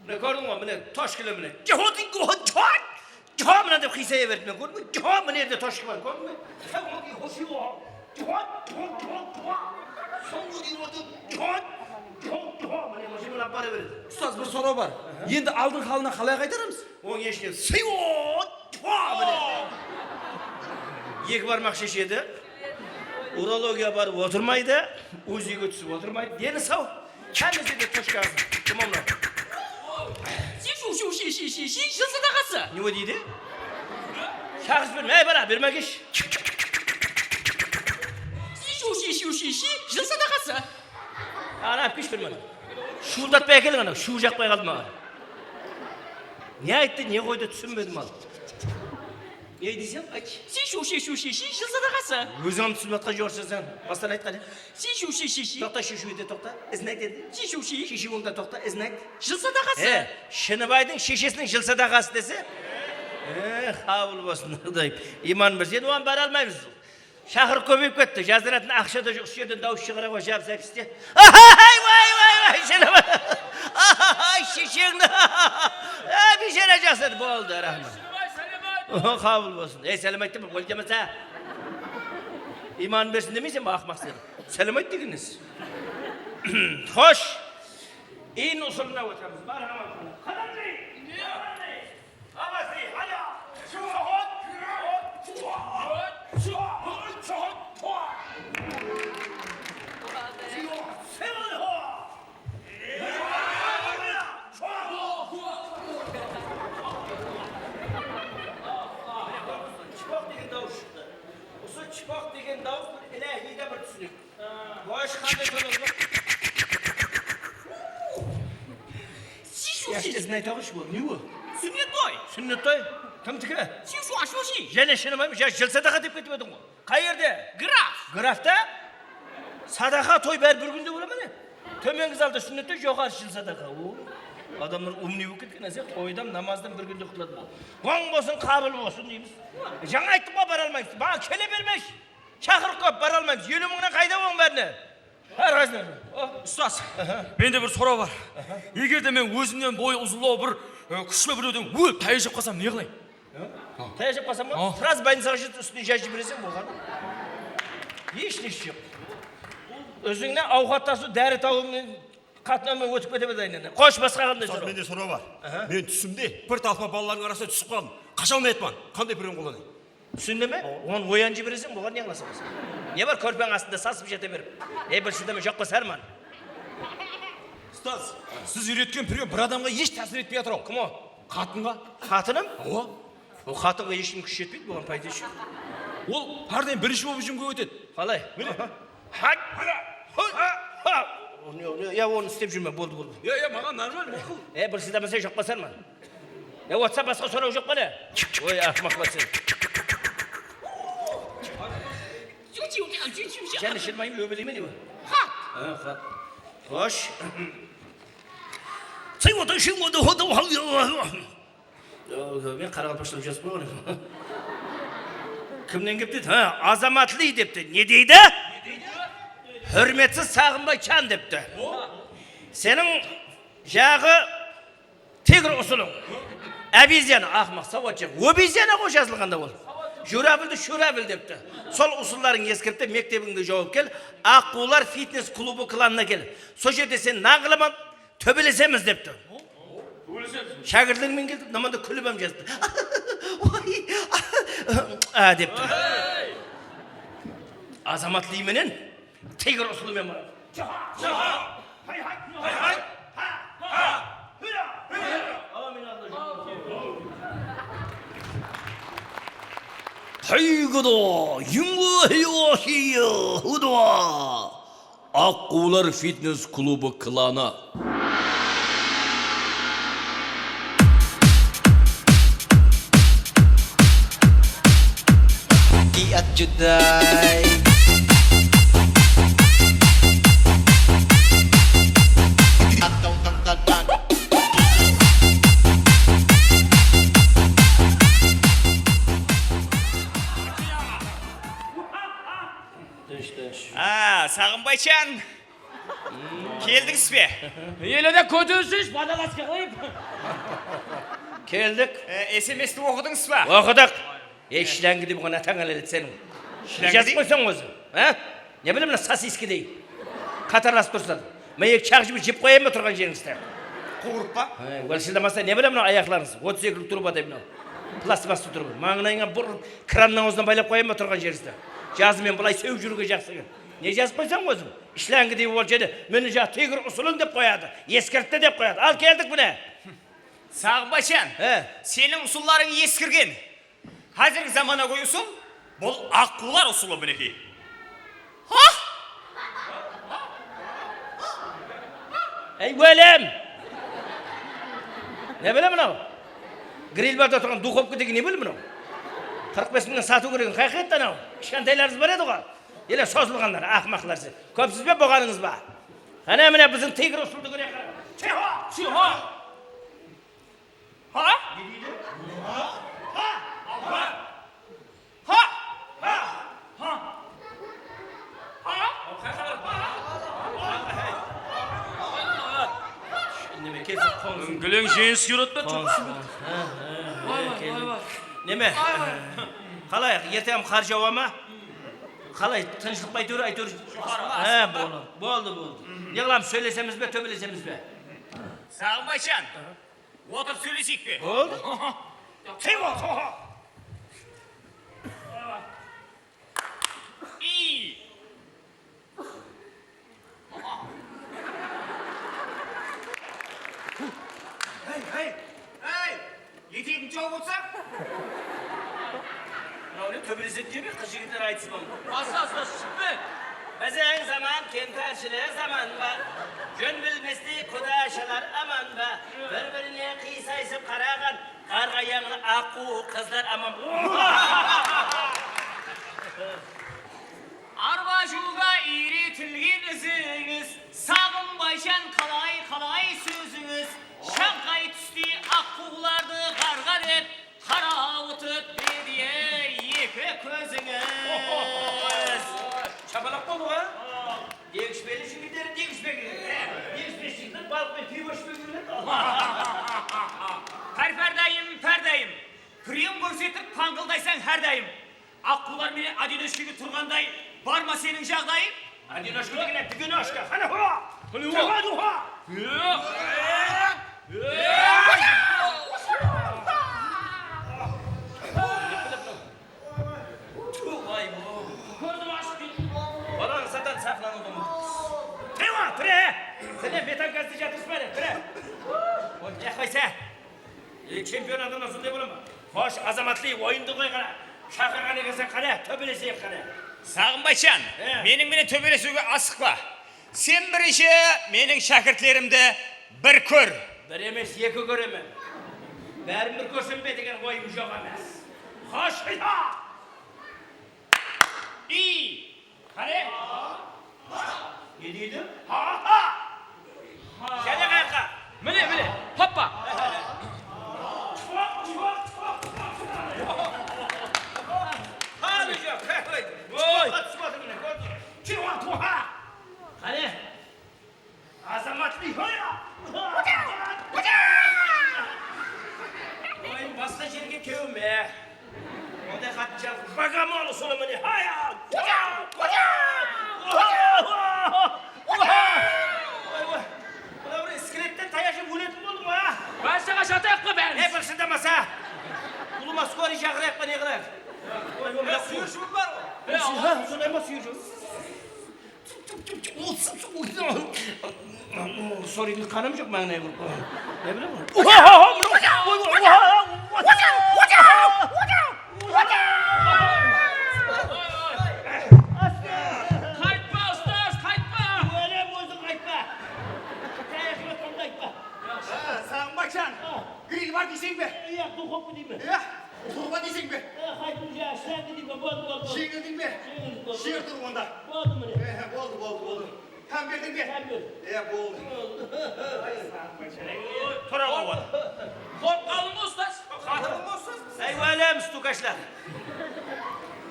Mine, kórdiń ǵoy, mine, toshkalar mine. Jihod, jihod, jihod! Jihod mına dep qıysaya berdi, men kórdim. Jihod, mına jerde toshka bar, kórdiń be? Ustaz, bir soraw bar. Endi aldın halına qalay qaytaramız? Onıń ishine sıyot, jihod, mine. Eki barmaq sheshedi. Urologiya barıp otırmaydı, UZIge túsip otırmaydı. Deni saw. Hámmesi de toshka. Kim mınaw? Shi, shu, shu, shi, shi, shi, shi, jıl sadaqası. Ne deydi? Shaǵıs berme, ey, bala, berme, kesh. Shi, shu, shi, shu, shi, shi, jıl sadaqası. Ana, kesh berme. Shuwıldatpay ákeliń, ana, shuw jaqpay qaldı maǵan. Ne ayttı, ne qoydı, túsinbedim al. Ne deyseń, ayt. Shishu, shishu, shishi, jıl sadaqası. Óziń hám túsinip atqan joqsań sen. Bastan ayt qáne. Shishu, shishi, shi. Toqta, shishu ete toqta. Izin ayt endi. Shishu, shi. Shishuıńda toqta, izin ayt. Jıl sadaqası. E, Shinibaydıń sheshesiniń jıl sadaqası dese? E, qabıl bolsın, Quday. Iman berse, endi oǵan bara almaymız. Shaqırıq kóbeyip ketti. Jazdıratuǵın aqsha da joq. Usı jerden dawıs shıǵara ǵoy, jabısa kiste. Ay, vay, vay, vay, Shinibai. Ay, shesheńdi. Ay, biyshara, jaqsı edi, boldı, raxmet. Oho, qabıl bolsın. Ey, sálem ayt deme, ol demese. Imanın bersin demeyseń be, aqmaq sen? Sálem ayt degen nesi? Xosh. Iyin usılına ótemiz. Marhamat. Qadamday. Qadamday. Chıpaq degen dawıs shıqtı. Usı chıpaq degen dawıs bir iláhiy de bir túsinik. Bosh qanday tómen? Shishu, shishu. Izin ayta ǵoyshı, bul ne bul? Súnnet toy. Súnnet toy? Kimdiki? Shishu, ashu, shi. Jáne shınımayma, ja, jıl sadaqa dep ketip ediń ǵoy. Qayerde? Graf. Grafta? Sadaqa, toy bári bir kúnde bola ma ne? Tómengi zalda súnnet toy, joqarı jıl sadaqa. O, adamlar umnıy bolıp ketken, ásek toydan, namazdan bir kúnde qutıladı bul. Oń bolsın, qabıl bolsın deymiz. Jańa ayttım ǵoy, bara almaymız. Maǵan kele bermeshi. Shaqırıq kóp, bara almaymız. Eliw mıńnan qayda onıń bárine? Hár qaysına. Ustaz, mende bir soraw bar. Eger de men ózimnen boyı uzınlaw bir, e, kúshli birewden ólip tayaq jep qalsam, ne qılayın? Tayaq jep qalsam ba? Sraz bolnicaǵa jetip, ústine jazıp jibereseń, bolǵan. Hesh ne ish joq. Ózińnen awqatlasıw, dári tawıw menen qatnaw menen ótip kete berdi aynana. Xosh, basqa qanday soraw? Mende soraw bar. Aha. Men túsimde bir talpa balalardıń arasına túsip qaldım. Qasha almay atırman. Qanday priyon qollanayın? Túsinde me? Onı oyanıp jibereseń, buǵan ne qılasań? Ne bar, kórpeń astında sasıp jata berip? Ey, bir shıdamay joqqa sárman. Ustaz, siz úyretken priyon bir adamǵa hesh tásir etpey atır-aw. Kim o? Qatınǵa. Qatınım? Awa. O qatınǵa hesh kim kúsh jetpeydi, buǵan payda joq. Ol hár dayım birinshi bolıp hújimge ótedi. Qalay? Mine. Hay! Ha! Ha! Onı, onı, ya onı istep júrme, boldı, boldı. Ya, ya, maǵan normal, maqul. E, bir shıdamasay joqqa sárman. Ya, WhatsApp basqa soraw joq pa ne? Oy, aqmaqlar sen. Jáne shırmayın, óbeleyme deymen. Xat. Ha, xat. Xosh. Men qaraqalpaqshalap jazıp qoyǵan edim. Kimnen kelip dedi? Ha, Azamatlı depti. Ne deydi? Húrmetsiz Saǵınbayjan depti. Seniń jaǵı tigr usılıń. Obeziana, aqmaq, sawat joq. Obeziana ǵoy jazılǵanda ol. Jurabildi shurabil depti. Sol usıllarıń eskiripti, mektebińdi jawıp kel, Aqquwlar fitnes klubı klanına kel. Sol jerde sen nan qılaman, tóbelesemiz depti. Shákirtlerim menen keldik, mına mında kúlip hám jazıptı. Oy, a, depti. Azamatlı menen tigr usılı menen baradı. Aqquwlar fitnes klubı klanı. Tınısh, tınısh. A, Saǵınbayjan. Keldińiz be? Ele de kóterinshesh, badalaska qılayıq. Keldik. E, S M S-ti oqıdıńız ba? Oqıdıq. Ey, shlángidey bolǵan atań hálel edi seniń. Shlángidey? Jazıp qoysań óziń, a? Ne bileyim, mına sosiskidey. Qatarlasıp tursań. Men eki shaq jibir jep qoyayın ba turǵan jerińizdi? Quwırıp pa? He, ol shıdamasa, ne bileyim, mına ayaqlarıńız otız eki jıl turıp atay mınaw. Plastmassa turıp. Mańlayıńa bir krannan awzına baylap qoyayın ba turǵan jerińizdi? Jazı men bılay sewip júriwge jaqsı eken. Ne jazıp qoysań óziń? Shlángidey bolshı edi. Meni jaǵı tigr usılıń dep qoyadı. Eskirtti dep qoyadı. Al, keldik mine. Saǵınbayjan, he, seniń usıllarıń eskirgen. Házirgi zamanagóy usıl, bul Aqquwlar usılı, minekey. Ha? Ey, ólim! Ne bele mınaw? Grill barda turǵan duxovka degen ne bele mınaw? Qırq bes mıńnan satıw kerek eken, qay qayerden anaw? Kishkentaylarıńız bar edi ǵoy. Ele sozılǵanlar, aqmaqlar siz. Kópsiz be, boǵanıńız ba? Qáne, mine, biziń tigr usıldı kóre qara. Tiyho! Tiyho! Ha? Ne deydi? Ha? Ha? Ha? Ha? Ha? Ha? Neme, kelsin, qońsın. Gúleń jeńis yurıp pa? Qońsın. Ha, ha, ha, keldim. Neme? Qalay, erteń qar jawa ma? Qalay, tınıshlıq pa, áytewir, áytewir. Ha, boldı, boldı, boldı. Ne qılamız, sóylesemiz be, tóbelesemiz be? Saǵınbayjan. Otırıp sóyleseyik pe? Boldı. Tey, boldı. İy! Hey, hey, hey! Etegin jawıp otsa? Mınaw ne, tóbelesedi deme, qız jigitler aytısıp aldı. Basta, usta, shıqpı! Biziń zaman kemtarshiler zaman ba? Jón bilmeste qudashalar aman ba? Bir-birine qıysaysıp qaraǵan qarǵayańlı aqquw qızlar aman ba? Arba juwıwǵa úyretilgen izińiz, Saǵınbayjan, qalay, qalay sózińiz? Shańqay tústi aqquwlardı ǵarǵa dep, qarawıtıp bediyey eki kózińiz. Shapalaq boldı ǵoy. Degishpeli jigitler degishpege keledi. Degispes jigitler balıq penen pivo ishpege keledi. Pár, pár dayım, pár dayım. Priyon kórsetip pańqıldaysań hár dayım. Aqquwlar menen odenochkege turǵanday bar ma seniń jaǵdayıń? Одиночка degende, двеночка. Qáne, hura! Qáne, hura! Jamaat, hura! Kózim ashıp ketip. Balań satan saxlanıwdı umıtıpsız. Tire, tire! Sen de metan gazda jatırıspaydı, tire! Oy, jaqpaysa! E, chempionat onnan sonday bola ma? Xosh, Azamatlı, oyındı qoy qara. Shaqırǵan ekenseń, qáne, tóbeleseyik qáne. Saǵınbayjan, e, meniń menen tóbelesiwge asıqpa. Sen birinshi meniń shákirtlerimdi bir kór. Bir emes, eki kóremen. Bárin bir kórsem be degen oyım joq emes. Xosh, hayda! I! Qáne? Ne deydi? Ha, ha! Jáne qayaqqa? Mine, mine, hoppa! Halı joq, qáne? Oy! Tuwatır mine, kórdiń. Tuwa, tuwa! Qáne? Azamatlı, hoya! Oyın basqa jerge kewme. Onday qattı jaqsı. Bogomol usı mine, hoya! Oy, oy. Mına bir iskeletten tayaq jep óletin boldı ma? Basıǵa jatayıq pa bárimiz? E, bir shıdamasa. Ulıwma skoriy shaqırayıq pa, ne qılayıq? Oy, oy, sıyır jumı bar ǵoy. Ha, sonday ma sıyır jumı? Sorry, qanım joq, mańlayı qurıp qoyǵan. Ne bileyim. Qaytpa, ustaz, qaytpa! Ólem óziń qaytpa! Tayaq jep atqanda aytpa. Saǵınbayjan, grill bar deyseń be? Iya, duxovka deymen. Iya. Turǵa deyseń be? E, qaytıp, ja, shlanka deymen, boldı, boldı, boldı. Jeńildiń be? Jeńildik, boldı. Jer tur onda. Boldı, mine. E, boldı, boldı, boldı. Tán berdiń be? Tán berdim. E, boldı. Boldı. Tura, awa. Qorqqanıń ba, ustaz? Qatırıń ba, ustaz? Áywalem, stukashlar.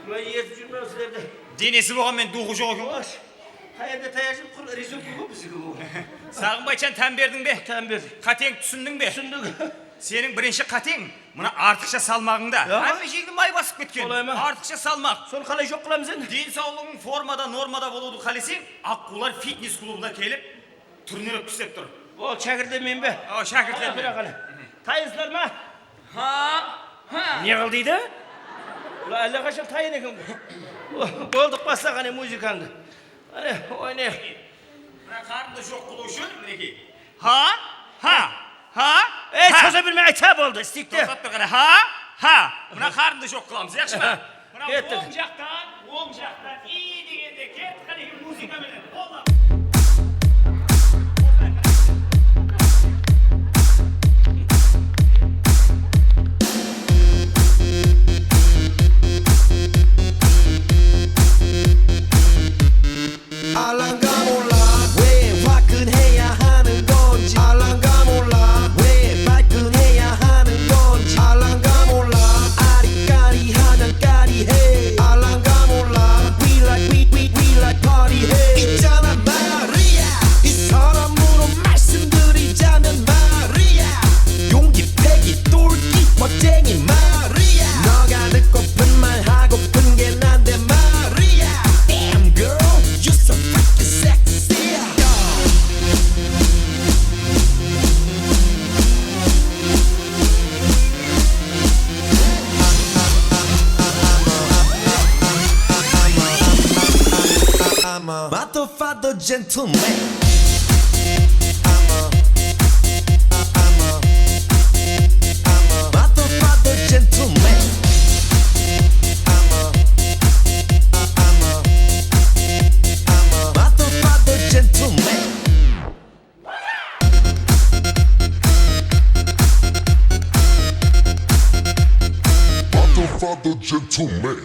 Mına ertip júrmen sizlerdi. Denesi bolǵan menen duwıǵı joq eken ǵoy. Qay jerde tayaq jep, qur rezyumka ǵoy bizdiki bul. Saǵınbayjan, tán berdiń be? Tán berdim. Qateń túsindiń be? Túsindik. Seniń birinshi qateń, mına, artıqsha salmaǵıńda. Ya. Hámme jerdi may basıp ketken. Solay ma? Artıqsha salmaq. Sonı qalay joq qılamız endi? Densawlıǵıń formada, normada bolıwdı qáleseń, Aqqullar fitnes klubına kelip, trenirovka islep tur. Ol shákirtler men be? O, shákirtler men. Qáne, qáne. Tayınsızlar ma? Ha, ha. Ne qıl deydi? Ular álle qashan tayın eken. Boldıq, basla qáne muzıkańdı. Qáne, oynayıq. Mına qarındı joq qılıw ushın, minekey. Ha, ha, ha. Ey, ha. Soza bermey aytsa boldı, isteyik te. Toqtap tur qáne. Ha, ha. Mına qarındı joq qılamız, yaqshı ma? Mına kettik. Oń jaqtan, oń jaqtan, i degende ket, qánekey, muzıka menen. Qollap. 알랑가 몰라 왜 화끈해야 하는 건지. 알랑가 몰라 왜 발끈해야 하는 건지. 알랑가 몰라 아리까리 하냥 까리해. 알랑가 몰라 we like, we, we, we like party해. 있잖아 말이야, 이 사람으로 말씀드리자면 말이야, 용기, 패기, ܛܘܠ기, 멋쟁이 말이야. 너가 듣고픈 말 하고픈 게 난데 말이야. Damn girl, you're so freaking sexy. I'm a motherfucker gentleman. I'm a, I'm a, I'm a motherfucker gentleman. I'm a, I'm a, I'm a motherfucker gentleman. Motherfucker gentleman.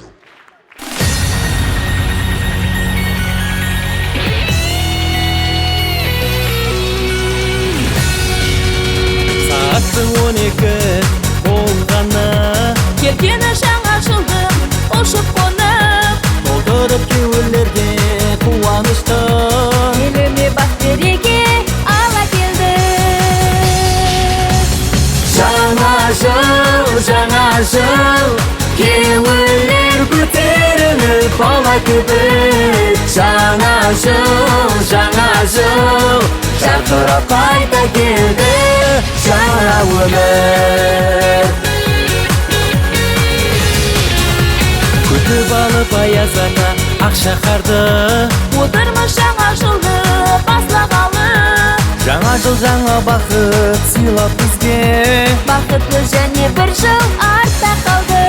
Saattıń on eki bolǵanı. Kelgeni jańa jıldıń ushıp-qonıp, toldırıp kewillerge quwanıshtı. Elime baxt-bereke ala keldi. Jańa jıl, jańa jıl, kewiller kóterilip ala kibit. Jańa Jıl, jańa jıl, jarqırap qayta keldi, jańa ómir. Kútip alıp ayaz ata aq shahardı. Otırmız jańa jıldı baslağalı. Jańa jıl, jańa baxıt sıylap bizge. Baxıtlı jáne bir jıl artta qaldı.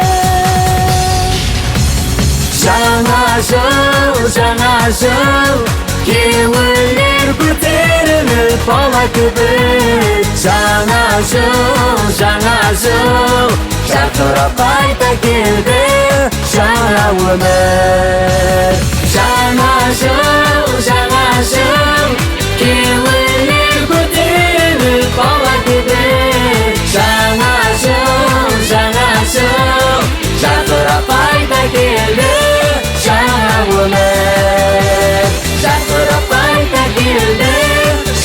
Jańa jıl, jańa jıl, kewiller kóterilip bala kibik. Jańa jıl, jańa jıl, jarqırap qayta keldi jańa ómir. Jańa jıl, jańa jıl, kewiller kóterilip bala kibik. Jańa jıl, jańa jıl, jarqırap qayta keldi jańa ómir. Jarqırap qayta keldi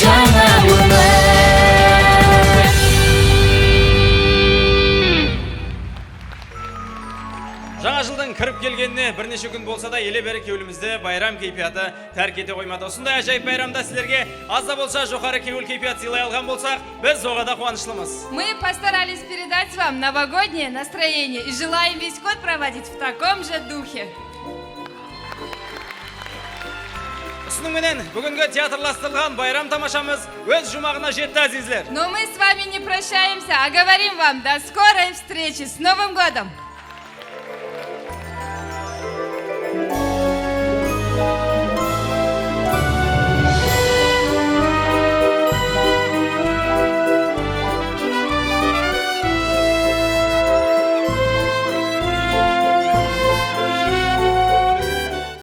jańa ómir. Jańa jıldıń kirip kelgenine bir neshe kún bolsa da, ele beri kewlimizdi bayram keypiyatı tárk ete qoymadı. Usınday ájayıp bayramda sizlerge az da bolsa joqarı kewil keypiyat sıylay alǵan bolsaq, biz oǵada quwanıshlımız. Мы постарались передать вам новогоднее настроение и желаем весь год проводить в таком же духе. Usınıń menen búgingi teatrlastırılǵan bayram tamashamız óz juwmaǵına jetti, áziyzler. Но мы с вами не прощаемся, а говорим вам до скорой встречи, с Новым годом!